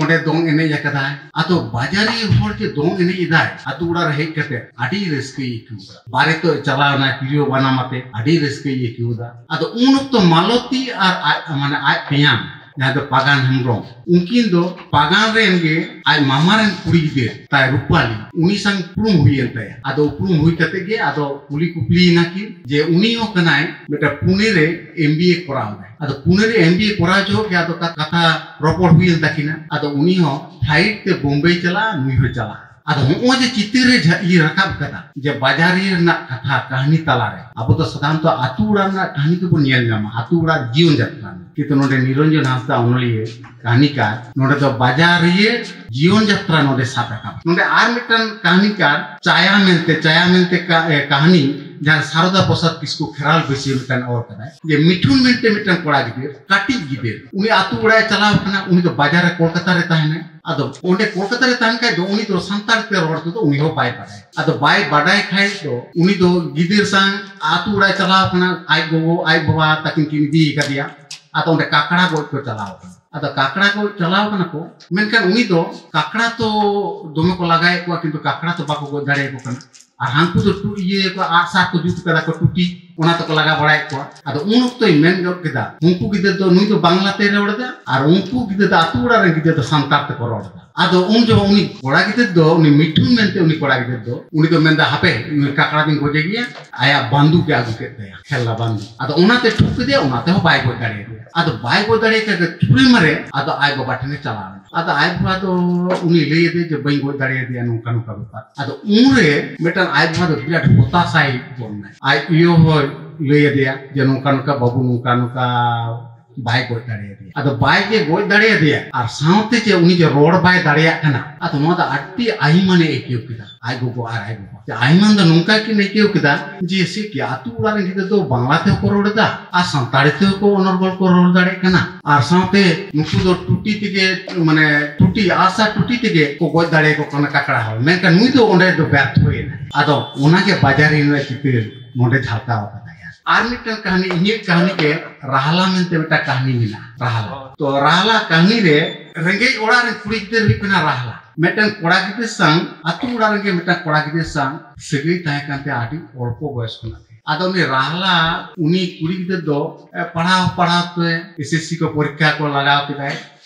ᱚᱸᱰᱮ ᱫᱚᱝ ᱮᱱᱮᱡ ᱟᱠᱟᱫᱟᱭ᱾ ᱟᱫᱚ ᱵᱟᱡᱟᱨᱤᱭᱟᱹ ᱦᱚᱲ ᱡᱮ ᱫᱚᱝ ᱮᱱᱮᱡ ᱮᱫᱟᱭ, ᱟᱛᱳ ᱚᱲᱟᱜ ᱨᱮ ᱦᱮᱡ ᱠᱟᱛᱮ ᱟᱹᱰᱤ ᱨᱟᱹᱥᱠᱟᱹᱭ ᱟᱹᱭᱠᱟᱹᱣ ᱠᱮᱫᱟ᱾ ᱵᱟᱨᱮᱛ ᱮ ᱪᱟᱞᱟᱣ ᱮᱱᱟ ᱛᱤᱨᱭᱳ ᱵᱟᱱᱟᱢ ᱟᱛᱮ, ᱟᱹᱰᱤ ᱨᱟᱹᱥᱠᱟᱹᱭ ᱟᱹᱭᱠᱟᱹᱣ ᱮᱫᱟ᱾ ᱟᱫᱚ ᱩᱱ ᱚᱠᱛᱚ ᱢᱟᱞᱚᱛᱤ ᱟᱨ ᱟᱡ, ᱢᱟᱱᱮ ᱟᱡ ᱛᱮᱭᱟᱝ, ᱡᱟᱦᱟᱸ ᱫᱚ ᱯᱟᱜᱟᱱ ᱦᱮᱢᱵᱨᱚᱢ, ᱩᱱᱠᱤᱱ ᱫᱚ ᱯᱟᱜᱟᱱ ᱨᱮᱱ ᱜᱮ ᱟᱡ ᱢᱟᱢᱟ ᱨᱮᱱ ᱠᱩᱲᱤ ᱜᱤᱫᱽᱨᱟᱹ ᱛᱟᱭ ᱨᱩᱯᱟᱞᱤ, ᱩᱱᱤ ᱥᱟᱝ ᱩᱯᱨᱩᱢ ᱦᱩᱭᱮᱱ ᱛᱟᱭᱟ᱾ ᱟᱫᱚ ᱩᱯᱨᱩᱢ ᱦᱩᱭ ᱠᱟᱛᱮ ᱜᱮ ᱟᱫᱚ ᱠᱩᱞᱤ ᱠᱩᱯᱞᱤᱭᱮᱱᱟ ᱠᱤᱱ ᱡᱮ ᱩᱱᱤ ᱦᱚᱸ ᱠᱟᱱᱟᱭ ᱢᱤᱫᱴᱟᱝ ᱯᱩᱱᱮ ᱨᱮ ᱮᱢ ᱵᱤ ᱮ ᱠᱚᱨᱟᱣ ᱮᱫᱟᱭ᱾ ᱟᱫᱚ ᱯᱩᱱᱮ ᱨᱮ ᱮᱢ ᱵᱤ ᱮ ᱠᱚᱨᱟᱣ ᱡᱚᱦᱚᱜ ᱜᱮ ᱟᱫᱚ ᱠᱟ-, ᱠᱟᱛᱷᱟ ᱨᱚᱯᱚᱲ ᱦᱩᱭᱮᱱ ᱛᱟᱹᱠᱤᱱᱟ᱾ ᱟᱫᱚ ᱩᱱᱤ ᱦᱚᱸ ᱯᱷᱞᱟᱭᱤᱴ ᱛᱮ ᱵᱳᱢᱵᱮᱭ ᱪᱟᱞᱟᱜᱼᱟ, ᱱᱩᱭ ᱦᱚᱸ ᱪᱟᱞᱟᱜᱼᱟ᱾ ᱟᱫᱚ ᱦᱚᱸᱜᱼᱚᱭ ᱡᱮ ᱪᱤᱛᱟᱹᱨ ᱨᱮ ᱡᱷᱟ-, ᱤᱭᱟᱹ ᱨᱟᱠᱟᱵ ᱠᱟᱫᱟ ᱡᱮ ᱵᱟᱡᱟᱨᱤᱭᱟᱹ ᱨᱮᱱᱟᱜ ᱠᱟᱛᱷᱟ ᱠᱟᱹᱦᱱᱤ ᱛᱟᱞᱟᱨᱮ, ᱟᱵᱚ ᱫᱚ ᱥᱟᱫᱷᱟᱨᱚᱱᱛᱚ ᱟᱛᱳ ᱚᱲᱟᱜ ᱨᱮᱱᱟᱜ ᱠᱟᱹᱦᱱᱤ ᱜᱮᱵᱚᱱ ᱧᱮᱞ ᱧᱟᱢᱟ, ᱟᱛᱳ ᱚᱲᱟᱜ ᱡᱤᱭᱚᱱ ᱡᱟᱛᱨᱟ ᱨᱮᱱᱟᱜ᱾ ᱠᱤᱱᱛᱩ ᱱᱚᱰᱮ ᱱᱤᱨᱚᱧᱡᱚᱱ ᱦᱟᱸᱥᱫᱟ ᱚᱱᱚᱞᱤᱭᱟᱹ ᱠᱟᱹᱦᱱᱤᱠᱟᱨ ᱱᱚᱰᱮ ᱫᱚ ᱵᱟᱡᱟᱨᱤᱭᱟᱹ ᱡᱤᱭᱚᱱ ᱡᱟᱛᱨᱟ ᱱᱚᱰᱮ ᱥᱟᱵ ᱨᱟᱠᱟᱵ᱾ ᱱᱚᱰᱮ ᱟᱨ ᱢᱤᱫᱴᱟᱝ ᱠᱟᱹᱦᱱᱤᱠᱟᱨ ᱪᱟᱭᱟ ᱢᱮᱱᱛᱮ, ᱪᱟᱭᱟ ᱢᱮᱱᱛᱮ ᱠᱟ-, ᱮ, ᱠᱟᱹᱦᱱᱤ ᱡᱟᱦᱟᱸ ᱥᱟᱨᱚᱫᱟ ᱯᱨᱚᱥᱟᱫᱽ ᱠᱤᱥᱠᱩ ᱠᱷᱮᱨᱣᱟᱞ ᱵᱟᱹᱭᱥᱤ ᱢᱤᱫᱴᱟᱝ ᱚᱞ ᱠᱟᱫᱟᱭ, ᱡᱮ ᱢᱤᱴᱷᱩᱱ ᱢᱮᱱᱛᱮ ᱢᱤᱫᱴᱟᱝ ᱠᱚᱲᱟ ᱜᱤᱫᱟᱹᱨ, ᱠᱟᱹᱴᱤᱡ ᱜᱤᱫᱟᱹᱨ, ᱩᱱᱤ ᱟᱛᱳ ᱚᱲᱟᱜ ᱮ ᱪᱟᱞᱟᱣ ᱠᱟᱱᱟ, ᱩᱱᱤ ᱫᱚ ᱵᱟᱡᱟᱨ ᱨᱮ ᱠᱳᱞᱠᱟᱛᱟ ᱨᱮ ᱛᱟᱦᱮᱱᱟᱭ᱾ ᱟᱫᱚ ᱚᱸᱰᱮ ᱠᱳᱞᱠᱟᱛᱟ ᱨᱮ ᱛᱟᱦᱮᱱ ᱠᱷᱟᱡ ᱫᱚ ᱩᱱᱤ ᱫᱚ ᱥᱟᱱᱛᱟᱲ ᱛᱮ ᱨᱚᱲ ᱛᱮᱫᱚ ᱩᱱᱤ ᱦᱚᱸ ᱵᱟᱭ ᱵᱟᱰᱟᱭᱟ᱾ ᱟᱫᱚ ᱵᱟᱭ ᱵᱟᱰᱟᱭ ᱠᱷᱟᱡ ᱫᱚ ᱩᱱᱤ ᱫᱚ ᱜᱤᱫᱟᱹᱨ ᱥᱟᱝ ᱟᱛᱳ ᱚᱲᱟᱜ ᱮ ᱪᱟᱞᱟᱣ ᱠᱟᱱᱟ, ᱟᱡ ᱜᱚᱜᱚ ᱟᱡ ᱵᱟᱵᱟ ᱛᱟᱹᱠᱤᱱ ᱠᱤᱱ ᱤᱫᱤ ᱠᱟᱫᱮᱭᱟ᱾ ᱟᱫᱚ ᱚᱸᱰᱮ ᱠᱟᱠᱲᱟ ᱜᱚᱡ ᱠᱚ ᱪᱟᱞᱟᱣ ᱠᱟᱱᱟ᱾ ᱟᱫᱚ ᱠᱟᱠᱲᱟ ᱜᱚᱡ ᱪᱟᱞᱟᱣ ᱠᱟᱱᱟ ᱠᱚ, ᱢᱮᱱᱠᱷᱟᱱ ᱩᱱᱤ ᱫᱚ ᱠᱟᱠᱲᱟ ᱛᱚ ᱫᱚᱢᱮ ᱠᱚ ᱞᱟᱜᱟᱭᱮᱫ ᱠᱚᱣᱟ, ᱠᱤᱱᱛᱩ ᱠᱟᱠᱲᱟ ᱛᱚ ᱵᱟᱠᱚ ᱜᱚᱡ ᱫᱟᱲᱮᱭᱟᱠᱚ ᱠᱟᱱᱟ᱾ ᱟᱨ ᱦᱟᱱᱠᱩ ᱫᱚ ᱴᱩ-, ᱤᱭᱟᱹ ᱠᱚ ᱟᱜᱼᱥᱟᱨ ᱠᱚ ᱡᱩᱛ ᱠᱟᱫᱟ ᱠᱚ, ᱴᱩᱴᱤ, ᱚᱱᱟ ᱛᱮᱠᱚ ᱞᱟᱜᱟ ᱵᱟᱲᱟᱭᱮᱫ ᱠᱚᱣᱟ᱾ ᱟᱫᱚ ᱩᱱ ᱚᱠᱛᱚᱭ ᱢᱮᱱ ᱜᱚᱫ ᱠᱮᱫᱟ, "ᱩᱱᱠᱩ ᱜᱤᱫᱟᱹᱨ ᱫᱚ ᱱᱩᱭ ᱫᱚ ᱵᱟᱝᱞᱟ ᱛᱮᱭ ᱨᱚᱲ ᱮᱫᱟ, ᱟᱨ ᱩᱱᱠᱩ ᱜᱤᱫᱟᱹᱨ ᱫᱚ ᱟᱛᱳ ᱚᱲᱟᱜ ᱨᱮᱱ ᱜᱤᱫᱟᱹᱨ ᱫᱚ ᱥᱟᱱᱛᱟᱲ ᱛᱮᱠᱚ ᱨᱚᱲ ᱮᱫᱟ᱾" ᱟᱫᱚ ᱩᱱ ᱡᱚᱠᱷᱚᱱ ᱩᱱᱤ ᱠᱚᱲᱟ ᱜᱤᱫᱟᱹᱨ ᱫᱚ, ᱩᱱᱤ ᱢᱤᱴᱷᱩᱱ ᱢᱮᱱᱛᱮ ᱩᱱᱤ ᱠᱚᱲᱟ ᱜᱤᱫᱟᱹᱨ ᱫᱚ, ᱩᱱᱤ ᱫᱚ ᱢᱮᱱᱫᱟ, "ᱦᱟᱯᱮ, ᱱᱩᱭ ᱠᱟᱠᱲᱟ ᱫᱚᱧ ᱜᱚᱡᱮ ᱜᱮᱭᱟ", ᱟᱭᱟᱜ ᱵᱟᱱᱫᱩᱠ ᱮ ᱟᱹᱜᱩ ᱠᱮᱫ ᱛᱟᱭᱟ, ᱠᱷᱮᱞᱱᱟ ᱵᱟᱱᱫᱩᱠ᱾ ᱟᱫᱚ ᱚᱱᱟᱛᱮ ᱴᱷᱩᱠ ᱠᱮᱫᱮᱭᱟ, ᱚᱱᱟ ᱛᱮᱦᱚᱸ ᱵᱟᱭ ᱜᱚᱡ ᱫᱟᱲᱮᱭᱟᱫᱮᱭᱟ᱾ ᱟᱫᱚ ᱵᱟᱭ ᱜᱚᱡ ᱫᱟᱲᱮᱭᱟᱫᱮ ᱠᱷᱟᱱ ᱪᱩᱯᱲᱤ ᱢᱟᱨᱮ ᱟᱫᱚ ᱟᱡ ᱵᱟᱵᱟ ᱴᱷᱮᱱᱮ ᱪᱟᱞᱟᱣ ᱮᱱᱟ᱾ ᱟᱫᱚ ᱟᱡ ᱵᱟᱵᱟ ᱫᱚ ᱩᱱᱤ ᱞᱟᱹᱭ ᱟᱫᱮ ᱡᱮ, "ᱵᱟᱹᱧ ᱜᱚᱡ ᱫᱟᱲᱮᱭᱟᱫᱮᱭᱟ, ᱱᱚᱝᱠᱟ ᱱᱚᱝᱠᱟ ᱵᱮᱯᱟᱨ᱾" ᱟᱫᱚ ᱩᱱᱨᱮ ᱢᱤᱫᱴᱟᱝ ᱟᱡ ᱵᱟᱵᱟ ᱫᱚ ᱵᱤᱨᱟᱴ ᱦᱚᱛᱟᱥᱟᱭ ᱜᱚᱫ ᱮᱱᱟᱭ᱾ ᱟᱡ ᱟᱭᱳ ᱦᱚᱸ ᱞᱟᱹᱭ ᱟᱫᱮᱭᱟ ᱡᱮ, "ᱱᱚᱝᱠᱟ ᱱᱚᱝᱠᱟ ᱵᱟᱹᱵᱩ, ᱱᱚᱝᱠᱟ ᱱᱚᱝᱠᱟ ᱵᱟᱭ ᱜᱚᱡ ᱫᱟᱲᱮᱭᱟᱫᱮᱭᱟ᱾ ᱟᱫᱚ ᱵᱟᱭ ᱜᱮ ᱜᱚᱡ ᱫᱟᱲᱮᱭᱟᱫᱮᱭᱟ, ᱟᱨ ᱥᱟᱶᱛᱮ ᱡᱮ ᱩᱱᱤ ᱡᱮ ᱨᱚᱲ ᱵᱟᱭ ᱫᱟᱲᱮᱭᱟᱜ ᱠᱟᱱᱟ, ᱟᱫᱚ ᱱᱚᱣᱟ ᱫᱚ ᱟᱹᱰᱤ ᱟᱭᱢᱟᱱᱮ ᱟᱹᱭᱠᱟᱹᱣ ᱠᱮᱫᱟ, ᱟᱡ ᱜᱚᱜᱚ ᱟᱨ ᱟᱡ ᱵᱟᱵᱟ᱾ ᱡᱮ ᱟᱭᱢᱟᱱ ᱫᱚ ᱱᱚᱝᱠᱟ ᱠᱤᱱ ᱟᱹᱭᱠᱟᱹᱣ ᱠᱮᱫᱟ ᱡᱮ ᱥᱮ ᱠᱤ ᱟᱹᱛᱩ ᱚᱲᱟᱜ ᱨᱮᱱ ᱜᱤᱫᱽᱨᱟᱹ ᱫᱚ ᱵᱟᱝᱞᱟ ᱛᱮᱦᱚᱸ ᱠᱚ ᱨᱚᱲ ᱮᱫᱟ ᱟᱨ ᱥᱟᱱᱛᱟᱲᱤ ᱛᱮᱦᱚᱸ ᱠᱚ ᱚᱱᱚᱨᱜᱚᱞ ᱠᱚ ᱨᱚᱲ ᱫᱟᱲᱮᱭᱟᱜ ᱠᱟᱱᱟ, ᱟᱨ ᱥᱟᱶᱛᱮ ᱱᱩᱠᱩ ᱫᱚ ᱴᱩᱴᱤ ᱛᱮᱜᱮ, ᱢᱟᱱᱮ ᱴᱩᱴᱤ, ᱟᱥᱟ ᱴᱩᱴᱤ ᱛᱮᱜᱮ ᱠᱚ ᱜᱚᱡ ᱫᱟᱲᱮᱭᱟᱠᱚ ᱠᱟᱱᱟ ᱠᱟᱠᱲᱟ ᱦᱚᱲ, ᱢᱮᱱᱠᱷᱟᱱ ᱱᱩᱭ ᱫᱚ ᱚᱸᱰᱮ ᱫᱚ ᱵᱮᱨᱛᱷᱚᱭᱮᱱᱟ᱾ ᱟᱫᱚ ᱚᱱᱟᱜᱮ ᱵᱟᱡᱟᱨᱤ ᱨᱮᱱᱟᱜ ᱪᱤᱛᱟᱹᱨ ᱱᱚᱰᱮ ᱡᱷᱟᱞᱠᱟᱣ ᱟᱠᱟᱫᱟᱭ᱾ ᱟᱨ ᱢᱤᱫᱴᱟᱝ ᱠᱟᱹᱦᱱᱤ, ᱤᱧᱟᱹᱜ ᱠᱟᱹᱦᱱᱤ ᱜᱮ ᱨᱟᱦᱞᱟ ᱢᱮᱱᱛᱮ ᱢᱤᱫᱴᱟᱝ ᱠᱟᱹᱦᱱᱤ ᱢᱮᱱᱟᱜᱼᱟ, ᱨᱟᱦᱞᱟ᱾ ᱛᱚ ᱨᱟᱦᱞᱟ ᱠᱟᱹᱦᱱᱤ ᱨᱮ ᱨᱮᱸᱜᱮᱡ ᱚᱲᱟᱜ ᱨᱮᱱ ᱠᱩᱲᱤ ᱜᱤᱫᱽᱨᱟᱹ ᱦᱩᱭᱩᱜ ᱠᱟᱱᱟ ᱨᱟᱦᱞᱟ᱾ ᱢᱤᱫᱴᱟᱝ ᱠᱚᱲᱟ ᱜᱤᱫᱽᱨᱟᱹ ᱥᱟᱶ, ᱟᱹᱛᱩ ᱚᱲᱟᱜ ᱨᱮᱱᱜᱮ ᱢᱤᱫᱴᱟᱝ ᱠᱚᱲᱟ ᱜᱤᱫᱽᱨᱟᱹ ᱥᱟᱶ ᱥᱟᱹᱜᱟᱹᱭ ᱛᱟᱦᱮᱸ ᱠᱟᱱ ᱛᱟᱭᱟ ᱟᱹᱰᱤ ᱚᱞᱯᱚ ᱵᱚᱭᱚᱥ ᱠᱷᱚᱱᱟᱜ ᱜᱮ᱾ ᱟᱫᱚ ᱩᱱᱤ ᱨᱟᱦᱞᱟ, ᱩᱱᱤ ᱠᱩᱲᱤ ᱜᱤᱫᱽᱨᱟᱹ ᱫᱚ, ᱮ, ᱯᱟᱲᱦᱟᱣ ᱯᱟᱲᱦᱟᱣ ᱛᱮ ᱮᱥ ᱮᱥ ᱥᱤ ᱠᱚ ᱯᱚᱨᱤᱠᱠᱷᱟ ᱠᱚ ᱞᱟᱜᱟᱣ ᱠᱮᱫᱟᱭ᱾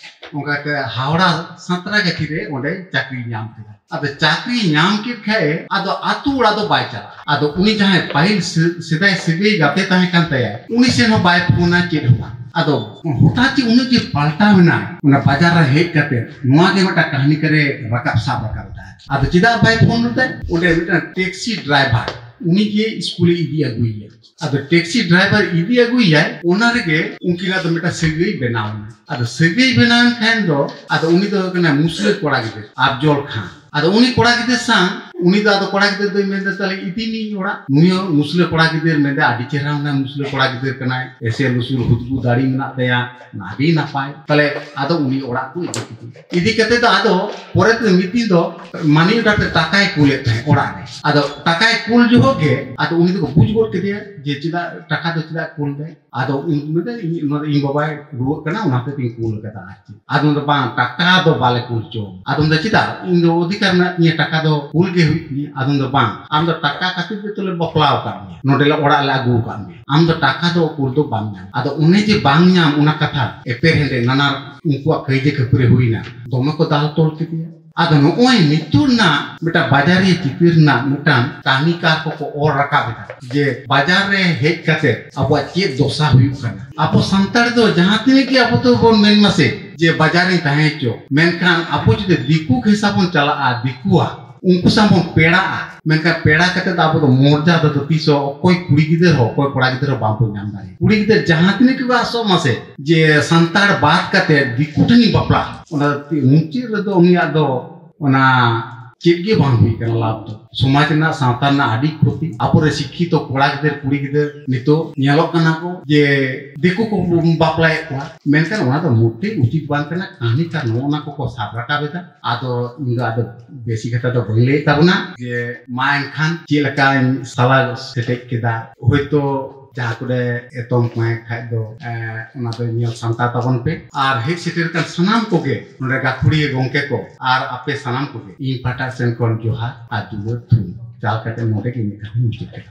ᱚᱱᱠᱟᱛᱮ ᱦᱟᱣᱲᱟ ᱥᱟᱸᱛᱨᱟᱜᱟᱪᱷᱤ ᱨᱮ ᱚᱸᱰᱮ ᱪᱟᱹᱠᱨᱤ ᱧᱟᱢ ᱠᱮᱫᱟ᱾ ᱟᱫᱚ ᱪᱟᱹᱠᱨᱤ ᱧᱟᱢ ᱠᱮᱫ ᱠᱷᱟᱡ ᱮ, ᱟᱫᱚ ᱟᱹᱛᱩ ᱚᱲᱟᱜ ᱫᱚ ᱵᱟᱭ ᱪᱟᱞᱟᱜᱼᱟ᱾ ᱟᱫᱚ ᱩᱱᱤ ᱡᱟᱦᱟᱸᱭ ᱯᱟᱹᱦᱤᱞ ᱥᱮ-, ᱥᱮᱫᱟᱭ ᱥᱟᱹᱜᱟᱹᱭ ᱜᱟᱛᱮ ᱛᱟᱦᱮᱸ ᱠᱟᱱ ᱛᱟᱭᱟ, ᱩᱱᱤ ᱥᱮᱱ ᱦᱚᱸ ᱵᱟᱭ ᱯᱷᱳᱱᱟ, ᱪᱮᱫ ᱦᱚᱸ ᱵᱟᱝ᱾ ᱟᱫᱚ ᱦᱚᱴᱟᱛ ᱡᱮ ᱩᱱᱟᱹᱜ ᱡᱮ ᱯᱟᱞᱴᱟᱣ ᱮᱱᱟ, ᱚᱱᱟ ᱵᱟᱡᱟᱨ ᱨᱮ ᱦᱮᱡ ᱠᱟᱛᱮ, ᱱᱚᱣᱟ ᱜᱮ ᱢᱤᱫᱴᱟᱝ ᱠᱟᱹᱦᱱᱤ ᱠᱟᱨᱮ ᱨᱟᱠᱟᱵ, ᱥᱟᱵ ᱨᱟᱠᱟᱵ ᱮᱫᱟ᱾ ᱟᱫᱚ ᱪᱮᱫᱟᱜ ᱵᱟᱭ ᱯᱷᱳᱱ ᱞᱮᱫᱟ? ᱚᱸᱰᱮ ᱢᱤᱫᱴᱟᱝ ᱴᱮᱠᱥᱤ ᱰᱨᱟᱭᱵᱷᱟᱨ, ᱩᱱᱤ ᱜᱮ ᱥᱠᱩᱞᱮ ᱤᱫᱤ ᱟᱹᱜᱩᱭᱮᱭᱟ᱾ ᱟᱫᱚ ᱴᱮᱠᱥᱤ ᱰᱨᱟᱭᱵᱷᱟᱨ ᱤᱫᱤ ᱟᱹᱜᱩᱭᱮᱭᱟᱭ, ᱚᱱᱟ ᱨᱮᱜᱮ ᱩᱱᱠᱤᱱᱟᱜ ᱫᱚ ᱢᱤᱫᱴᱟᱝ ᱥᱟᱹᱜᱟᱹᱭ ᱵᱮᱱᱟᱣ ᱮᱱᱟ᱾ ᱟᱫᱚ ᱥᱟᱹᱜᱟᱹᱭ ᱵᱮᱱᱟᱣ ᱮᱱ ᱠᱷᱟᱱ ᱫᱚ, ᱟᱫᱚ ᱩᱱᱤ ᱫᱚ ᱦᱩᱭᱩᱜ ᱠᱟᱱᱟ ᱢᱩᱥᱞᱟᱹ ᱠᱚᱲᱟ ᱜᱤᱫᱽᱨᱟᱹ, ᱟᱯᱡᱚᱞ ᱠᱷᱟᱱ᱾ ᱟᱫᱚ ᱩᱱᱤ ᱠᱚᱲᱟ ᱜᱤᱫᱽᱨᱟᱹ ᱥᱟᱶ, ᱩᱱᱤ ᱫᱚ ᱟᱫᱚ ᱠᱚᱲᱟ ᱜᱤᱫᱽᱨᱟᱹ ᱫᱚᱭ ᱢᱮᱱᱫᱟ, "ᱛᱟᱦᱞᱮ ᱤᱫᱤ ᱢᱤᱭᱟᱹᱧ ᱚᱲᱟᱜ᱾" ᱱᱩᱭ ᱦᱚᱸ ᱢᱩᱥᱞᱟᱹ ᱠᱚᱲᱟ ᱜᱤᱫᱽᱨᱟᱹ ᱢᱮᱱᱫᱟ, "ᱟᱹᱰᱤ ᱪᱮᱦᱨᱟ ᱚᱱᱟ ᱢᱩᱥᱞᱟᱹ ᱠᱚᱲᱟ ᱜᱤᱫᱽᱨᱟᱹ ᱠᱟᱱᱟᱭ, ᱮᱥᱮᱞ ᱩᱥᱩᱞ ᱦᱩᱫᱽᱦᱩᱫᱽ ᱫᱟᱲᱤ ᱢᱮᱱᱟᱜ ᱛᱟᱭᱟ, ᱟᱹᱰᱤ ᱱᱟᱯᱟᱭ᱾" ᱛᱟᱦᱞᱮ ᱟᱫᱚ ᱩᱱᱤ ᱚᱲᱟᱜ ᱠᱚ ᱤᱫᱤ ᱠᱮᱫᱮᱭᱟ᱾ ᱤᱫᱤ ᱠᱟᱛᱮ ᱫᱚ ᱟᱫᱚ ᱯᱚᱨᱮ ᱛᱮ ᱢᱤᱫ ᱫᱤᱱ ᱫᱚ ᱢᱟᱱᱤ ᱚᱰᱟᱨ ᱛᱮ ᱴᱟᱠᱟᱭ ᱠᱩᱞᱮᱫ ᱛᱟᱦᱮᱸᱫ ᱚᱲᱟᱜ ᱨᱮ᱾ ᱟᱫᱚ ᱴᱟᱠᱟᱭ ᱠᱩᱞ ᱡᱚᱦᱚᱜ ᱜᱮ ᱟᱫᱚ ᱩᱱᱤ ᱫᱚᱠᱚ ᱵᱩᱡᱽ ᱜᱚᱫ ᱠᱮᱫᱮᱭᱟ ᱡᱮ ᱪᱮᱫᱟᱜ ᱴᱟᱠᱟ ᱫᱚ ᱪᱮᱫᱟᱜ ᱠᱩᱞ ᱫᱟᱭ᱾ ᱟᱫᱚ ᱩᱱ ᱢᱮᱱᱫᱟ, "ᱤᱧ, ᱱᱚᱣᱟ ᱫᱚ ᱤᱧ ᱵᱟᱵᱟᱭ ᱨᱩᱣᱟᱹᱜ ᱠᱟᱱᱟ, ᱚᱱᱟᱛᱮ ᱤᱧ ᱠᱩᱞ ᱠᱟᱫᱟ, ᱟᱨ ᱪᱮᱫ?" ᱟᱫᱚ ᱢᱮᱱᱫᱟ, "ᱵᱟᱝ, ᱴᱟᱠᱟ ᱫᱚ ᱵᱟᱞᱮ ᱠᱩᱞ ᱦᱚᱪᱚ ᱟᱢᱟ᱾" ᱟᱫᱚ ᱢᱮᱱᱫᱟ, "ᱪᱮᱫᱟᱜ? ᱤᱧ ᱫᱚ ᱚᱫᱷᱤᱠᱟᱨ ᱢᱮᱱᱟᱜ ᱛᱤᱧᱟᱹ, ᱴᱟᱠᱟ ᱫᱚ ᱠᱩᱞ ᱜᱮ ᱦᱩᱭᱩᱜ ᱛᱤᱧᱟᱹ᱾" ᱟᱫᱚ ᱢᱮᱱᱫᱟ, "ᱵᱟᱝ, ᱟᱢ ᱫᱚ ᱴᱟᱠᱟ ᱠᱷᱟᱹᱛᱤᱨ ᱜᱮ ᱛᱚᱞᱮ ᱵᱟᱯᱞᱟ ᱟᱠᱟᱫ ᱢᱮᱭᱟ, ᱱᱚᱰᱮ ᱞᱮ ᱚᱲᱟᱜ ᱞᱮ ᱟᱹᱜᱩ ᱟᱠᱟᱫ ᱢᱮᱭᱟ, ᱟᱢ ᱫᱚ ᱴᱟᱠᱟ ᱫᱚ ᱠᱩᱞ ᱫᱚ ᱵᱟᱢ ᱧᱟᱢᱟ᱾" ᱟᱫᱚ ᱚᱱᱮ ᱡᱮ ᱵᱟᱝ ᱧᱟᱢ, ᱚᱱᱟ ᱠᱟᱛᱷᱟ ᱮᱯᱮᱨ ᱦᱮᱸᱰᱮ ᱱᱟᱱᱟ ᱩᱱᱠᱩᱣᱟᱜ ᱠᱟᱹᱭᱡᱟᱹ ᱠᱷᱟᱹᱯᱟᱹᱨᱤ ᱦᱩᱭᱱᱟ, ᱫᱚᱢᱮ ᱠᱚ ᱫᱟᱞ ᱛᱚᱞ ᱠᱮᱫᱮᱭᱟ᱾ ᱟᱫᱚ ᱱᱚᱜᱼᱚᱭ ᱱᱤᱛᱚᱜ ᱨᱮᱱᱟᱜ ᱢᱤᱫᱴᱟᱝ ᱵᱟᱡᱟᱨᱤᱭᱟᱹ ᱪᱤᱛᱟᱹᱨ ᱨᱮᱱᱟᱜ ᱢᱤᱫᱴᱟᱝ ᱠᱟᱹᱦᱱᱤᱠᱟᱨ ᱠᱚᱠᱚ ᱚᱞ ᱨᱟᱠᱟᱵ ᱮᱫᱟ ᱡᱮ ᱵᱟᱡᱟᱨ ᱨᱮ ᱦᱮᱡ ᱠᱟᱛᱮ ᱟᱵᱚᱣᱟᱜ ᱪᱮᱫ ᱫᱚᱥᱟ ᱦᱩᱭᱩᱜ ᱠᱟᱱᱟ᱾ ᱟᱵᱚ ᱥᱟᱱᱛᱟᱲ ᱫᱚ ᱡᱟᱦᱟᱸ ᱛᱤᱱᱟᱹᱜ ᱜᱮ ᱟᱵᱚ ᱫᱚᱵᱚᱱ ᱢᱮᱱ ᱢᱟᱥᱮ ᱡᱮ ᱵᱟᱡᱟᱨ ᱨᱤᱧ ᱛᱟᱦᱮᱸ ᱦᱚᱪᱚ, ᱢᱮᱱᱠᱷᱟᱱ ᱟᱵᱚ ᱡᱩᱫᱤ ᱫᱤᱠᱩ ᱜᱷᱮᱥᱟ ᱵᱚᱱ ᱪᱟᱞᱟᱜᱼᱟ, ᱫᱤᱠᱩᱣᱟᱜ, ᱩᱱᱠᱩ ᱥᱟᱶ ᱵᱚᱱ ᱯᱮᱲᱟᱜᱼᱟ, ᱢᱮᱱᱠᱷᱟᱱ ᱯᱮᱲᱟ ᱠᱟᱛᱮ ᱫᱚ ᱟᱵᱚ ᱫᱚ ᱢᱚᱨᱡᱟᱫᱟ ᱫᱚ ᱛᱤᱥ ᱦᱚᱸ ᱚᱠᱚᱭ ᱠᱩᱲᱤ ᱜᱤᱫᱟᱹᱨ ᱦᱚᱸ ᱚᱠᱚᱭ ᱠᱚᱲᱟ ᱜᱤᱫᱟᱹᱨ ᱦᱚᱸ ᱵᱟᱝ ᱵᱚᱱ ᱧᱟᱢ ᱫᱟᱲᱮᱭᱟᱜᱼᱟ᱾ ᱠᱩᱲᱤ ᱜᱤᱫᱟᱹᱨ ᱡᱟᱦᱟᱸ ᱛᱤᱱᱟᱹᱜ ᱜᱮᱠᱚ ᱟᱥᱚᱜ ᱢᱟᱥᱮ ᱡᱮ ᱥᱟᱱᱛᱟᱲ ᱵᱟᱫ ᱠᱟᱛᱮ ᱫᱤᱠᱩ ᱴᱷᱮᱱᱤᱧ ᱵᱟᱯᱞᱟᱜᱼᱟ, ᱚᱱᱟ ᱢᱩᱪᱟᱹᱫ ᱨᱮᱫᱚ ᱩᱱᱤᱭᱟᱜ ᱫᱚ ᱚᱱᱟ ᱪᱮᱫ ᱜᱮ ᱵᱟᱝ ᱦᱩᱭ ᱠᱟᱱᱟ ᱞᱟᱵᱷ ᱫᱚ᱾ ᱥᱚᱢᱟᱡᱽ ᱨᱮᱱᱟᱜ, ᱥᱟᱶᱛᱟ ᱨᱮᱱᱟᱜ ᱟᱹᱰᱤ ᱠᱷᱚᱛᱤ᱾ ᱟᱵᱚᱨᱮ ᱥᱤᱠᱠᱷᱤᱛᱚ ᱠᱚᱲᱟ ᱜᱤᱫᱟᱹᱨ ᱠᱩᱲᱤ ᱜᱤᱫᱟᱹᱨ ᱱᱤᱛᱚᱜ ᱧᱮᱞᱚᱜ ᱠᱟᱱᱟ ᱠᱚ ᱡᱮ ᱫᱤᱠᱩ ᱠᱚ ᱵᱟᱯᱞᱟᱭᱮᱫ ᱠᱚᱣᱟ, ᱢᱮᱱᱠᱷᱟᱱ ᱚᱱᱟ ᱫᱚ ᱢᱚᱴᱮ ᱩᱪᱤᱛ ᱵᱟᱝ ᱠᱟᱱᱟ᱾ ᱠᱟᱹᱦᱱᱤ ᱠᱟᱨ ᱱᱚᱜᱼᱚ ᱱᱟ ᱠᱚᱠᱚ ᱥᱟᱵ ᱨᱟᱠᱟᱵ ᱮᱫᱟ᱾ ᱟᱫᱚ ᱤᱧ ᱫᱚ ᱟᱫᱚ ᱵᱮᱥᱤ ᱠᱟᱛᱷᱟ ᱫᱚ ᱵᱟᱹᱧ ᱞᱟᱹᱭᱮᱫ ᱛᱟᱵᱚᱱᱟ᱾ ᱡᱮ ᱢᱟ ᱮᱱᱠᱷᱟᱱ ᱪᱮᱫ ᱞᱮᱠᱟᱧ ᱥᱟᱞᱟ ᱥᱮᱴᱮᱡ ᱠᱮᱫᱟ, ᱦᱳᱭᱛᱳ ᱡᱟᱦᱟᱸ ᱠᱚᱨᱮ ᱮᱛᱚᱢ ᱠᱚᱭᱮ ᱠᱷᱟᱡ ᱫᱚ, ᱮ, ᱚᱱᱟ ᱫᱚ ᱧᱮᱞ ᱥᱟᱢᱴᱟᱣ ᱛᱟᱵᱚᱱ ᱯᱮ᱾ ᱟᱨ ᱦᱮᱡ ᱥᱮᱴᱮᱨ ᱟᱠᱟᱱ ᱥᱟᱱᱟᱢ ᱠᱚᱜᱮ, ᱱᱚᱰᱮ ᱜᱟᱹᱠᱷᱩᱲᱤᱭᱟᱹ ᱜᱚᱢᱠᱮ ᱠᱚ ᱟᱨ ᱟᱯᱮ ᱥᱟᱱᱟᱢ ᱠᱚᱜᱮ ᱤᱧ ᱯᱟᱦᱴᱟ ᱥᱮᱱ ᱠᱷᱚᱱ ᱡᱚᱦᱟᱨ ᱟᱨ ᱫᱩᱞᱟᱹᱲ ᱛᱷᱩᱢ ᱪᱟᱞ ᱠᱟᱛᱮ ᱱᱚᱰᱮ ᱜᱮ ᱤᱧᱟᱹᱜ ᱠᱟᱛᱷᱟᱧ ᱢᱩᱪᱟᱹᱫ ᱠᱮᱫᱟ᱾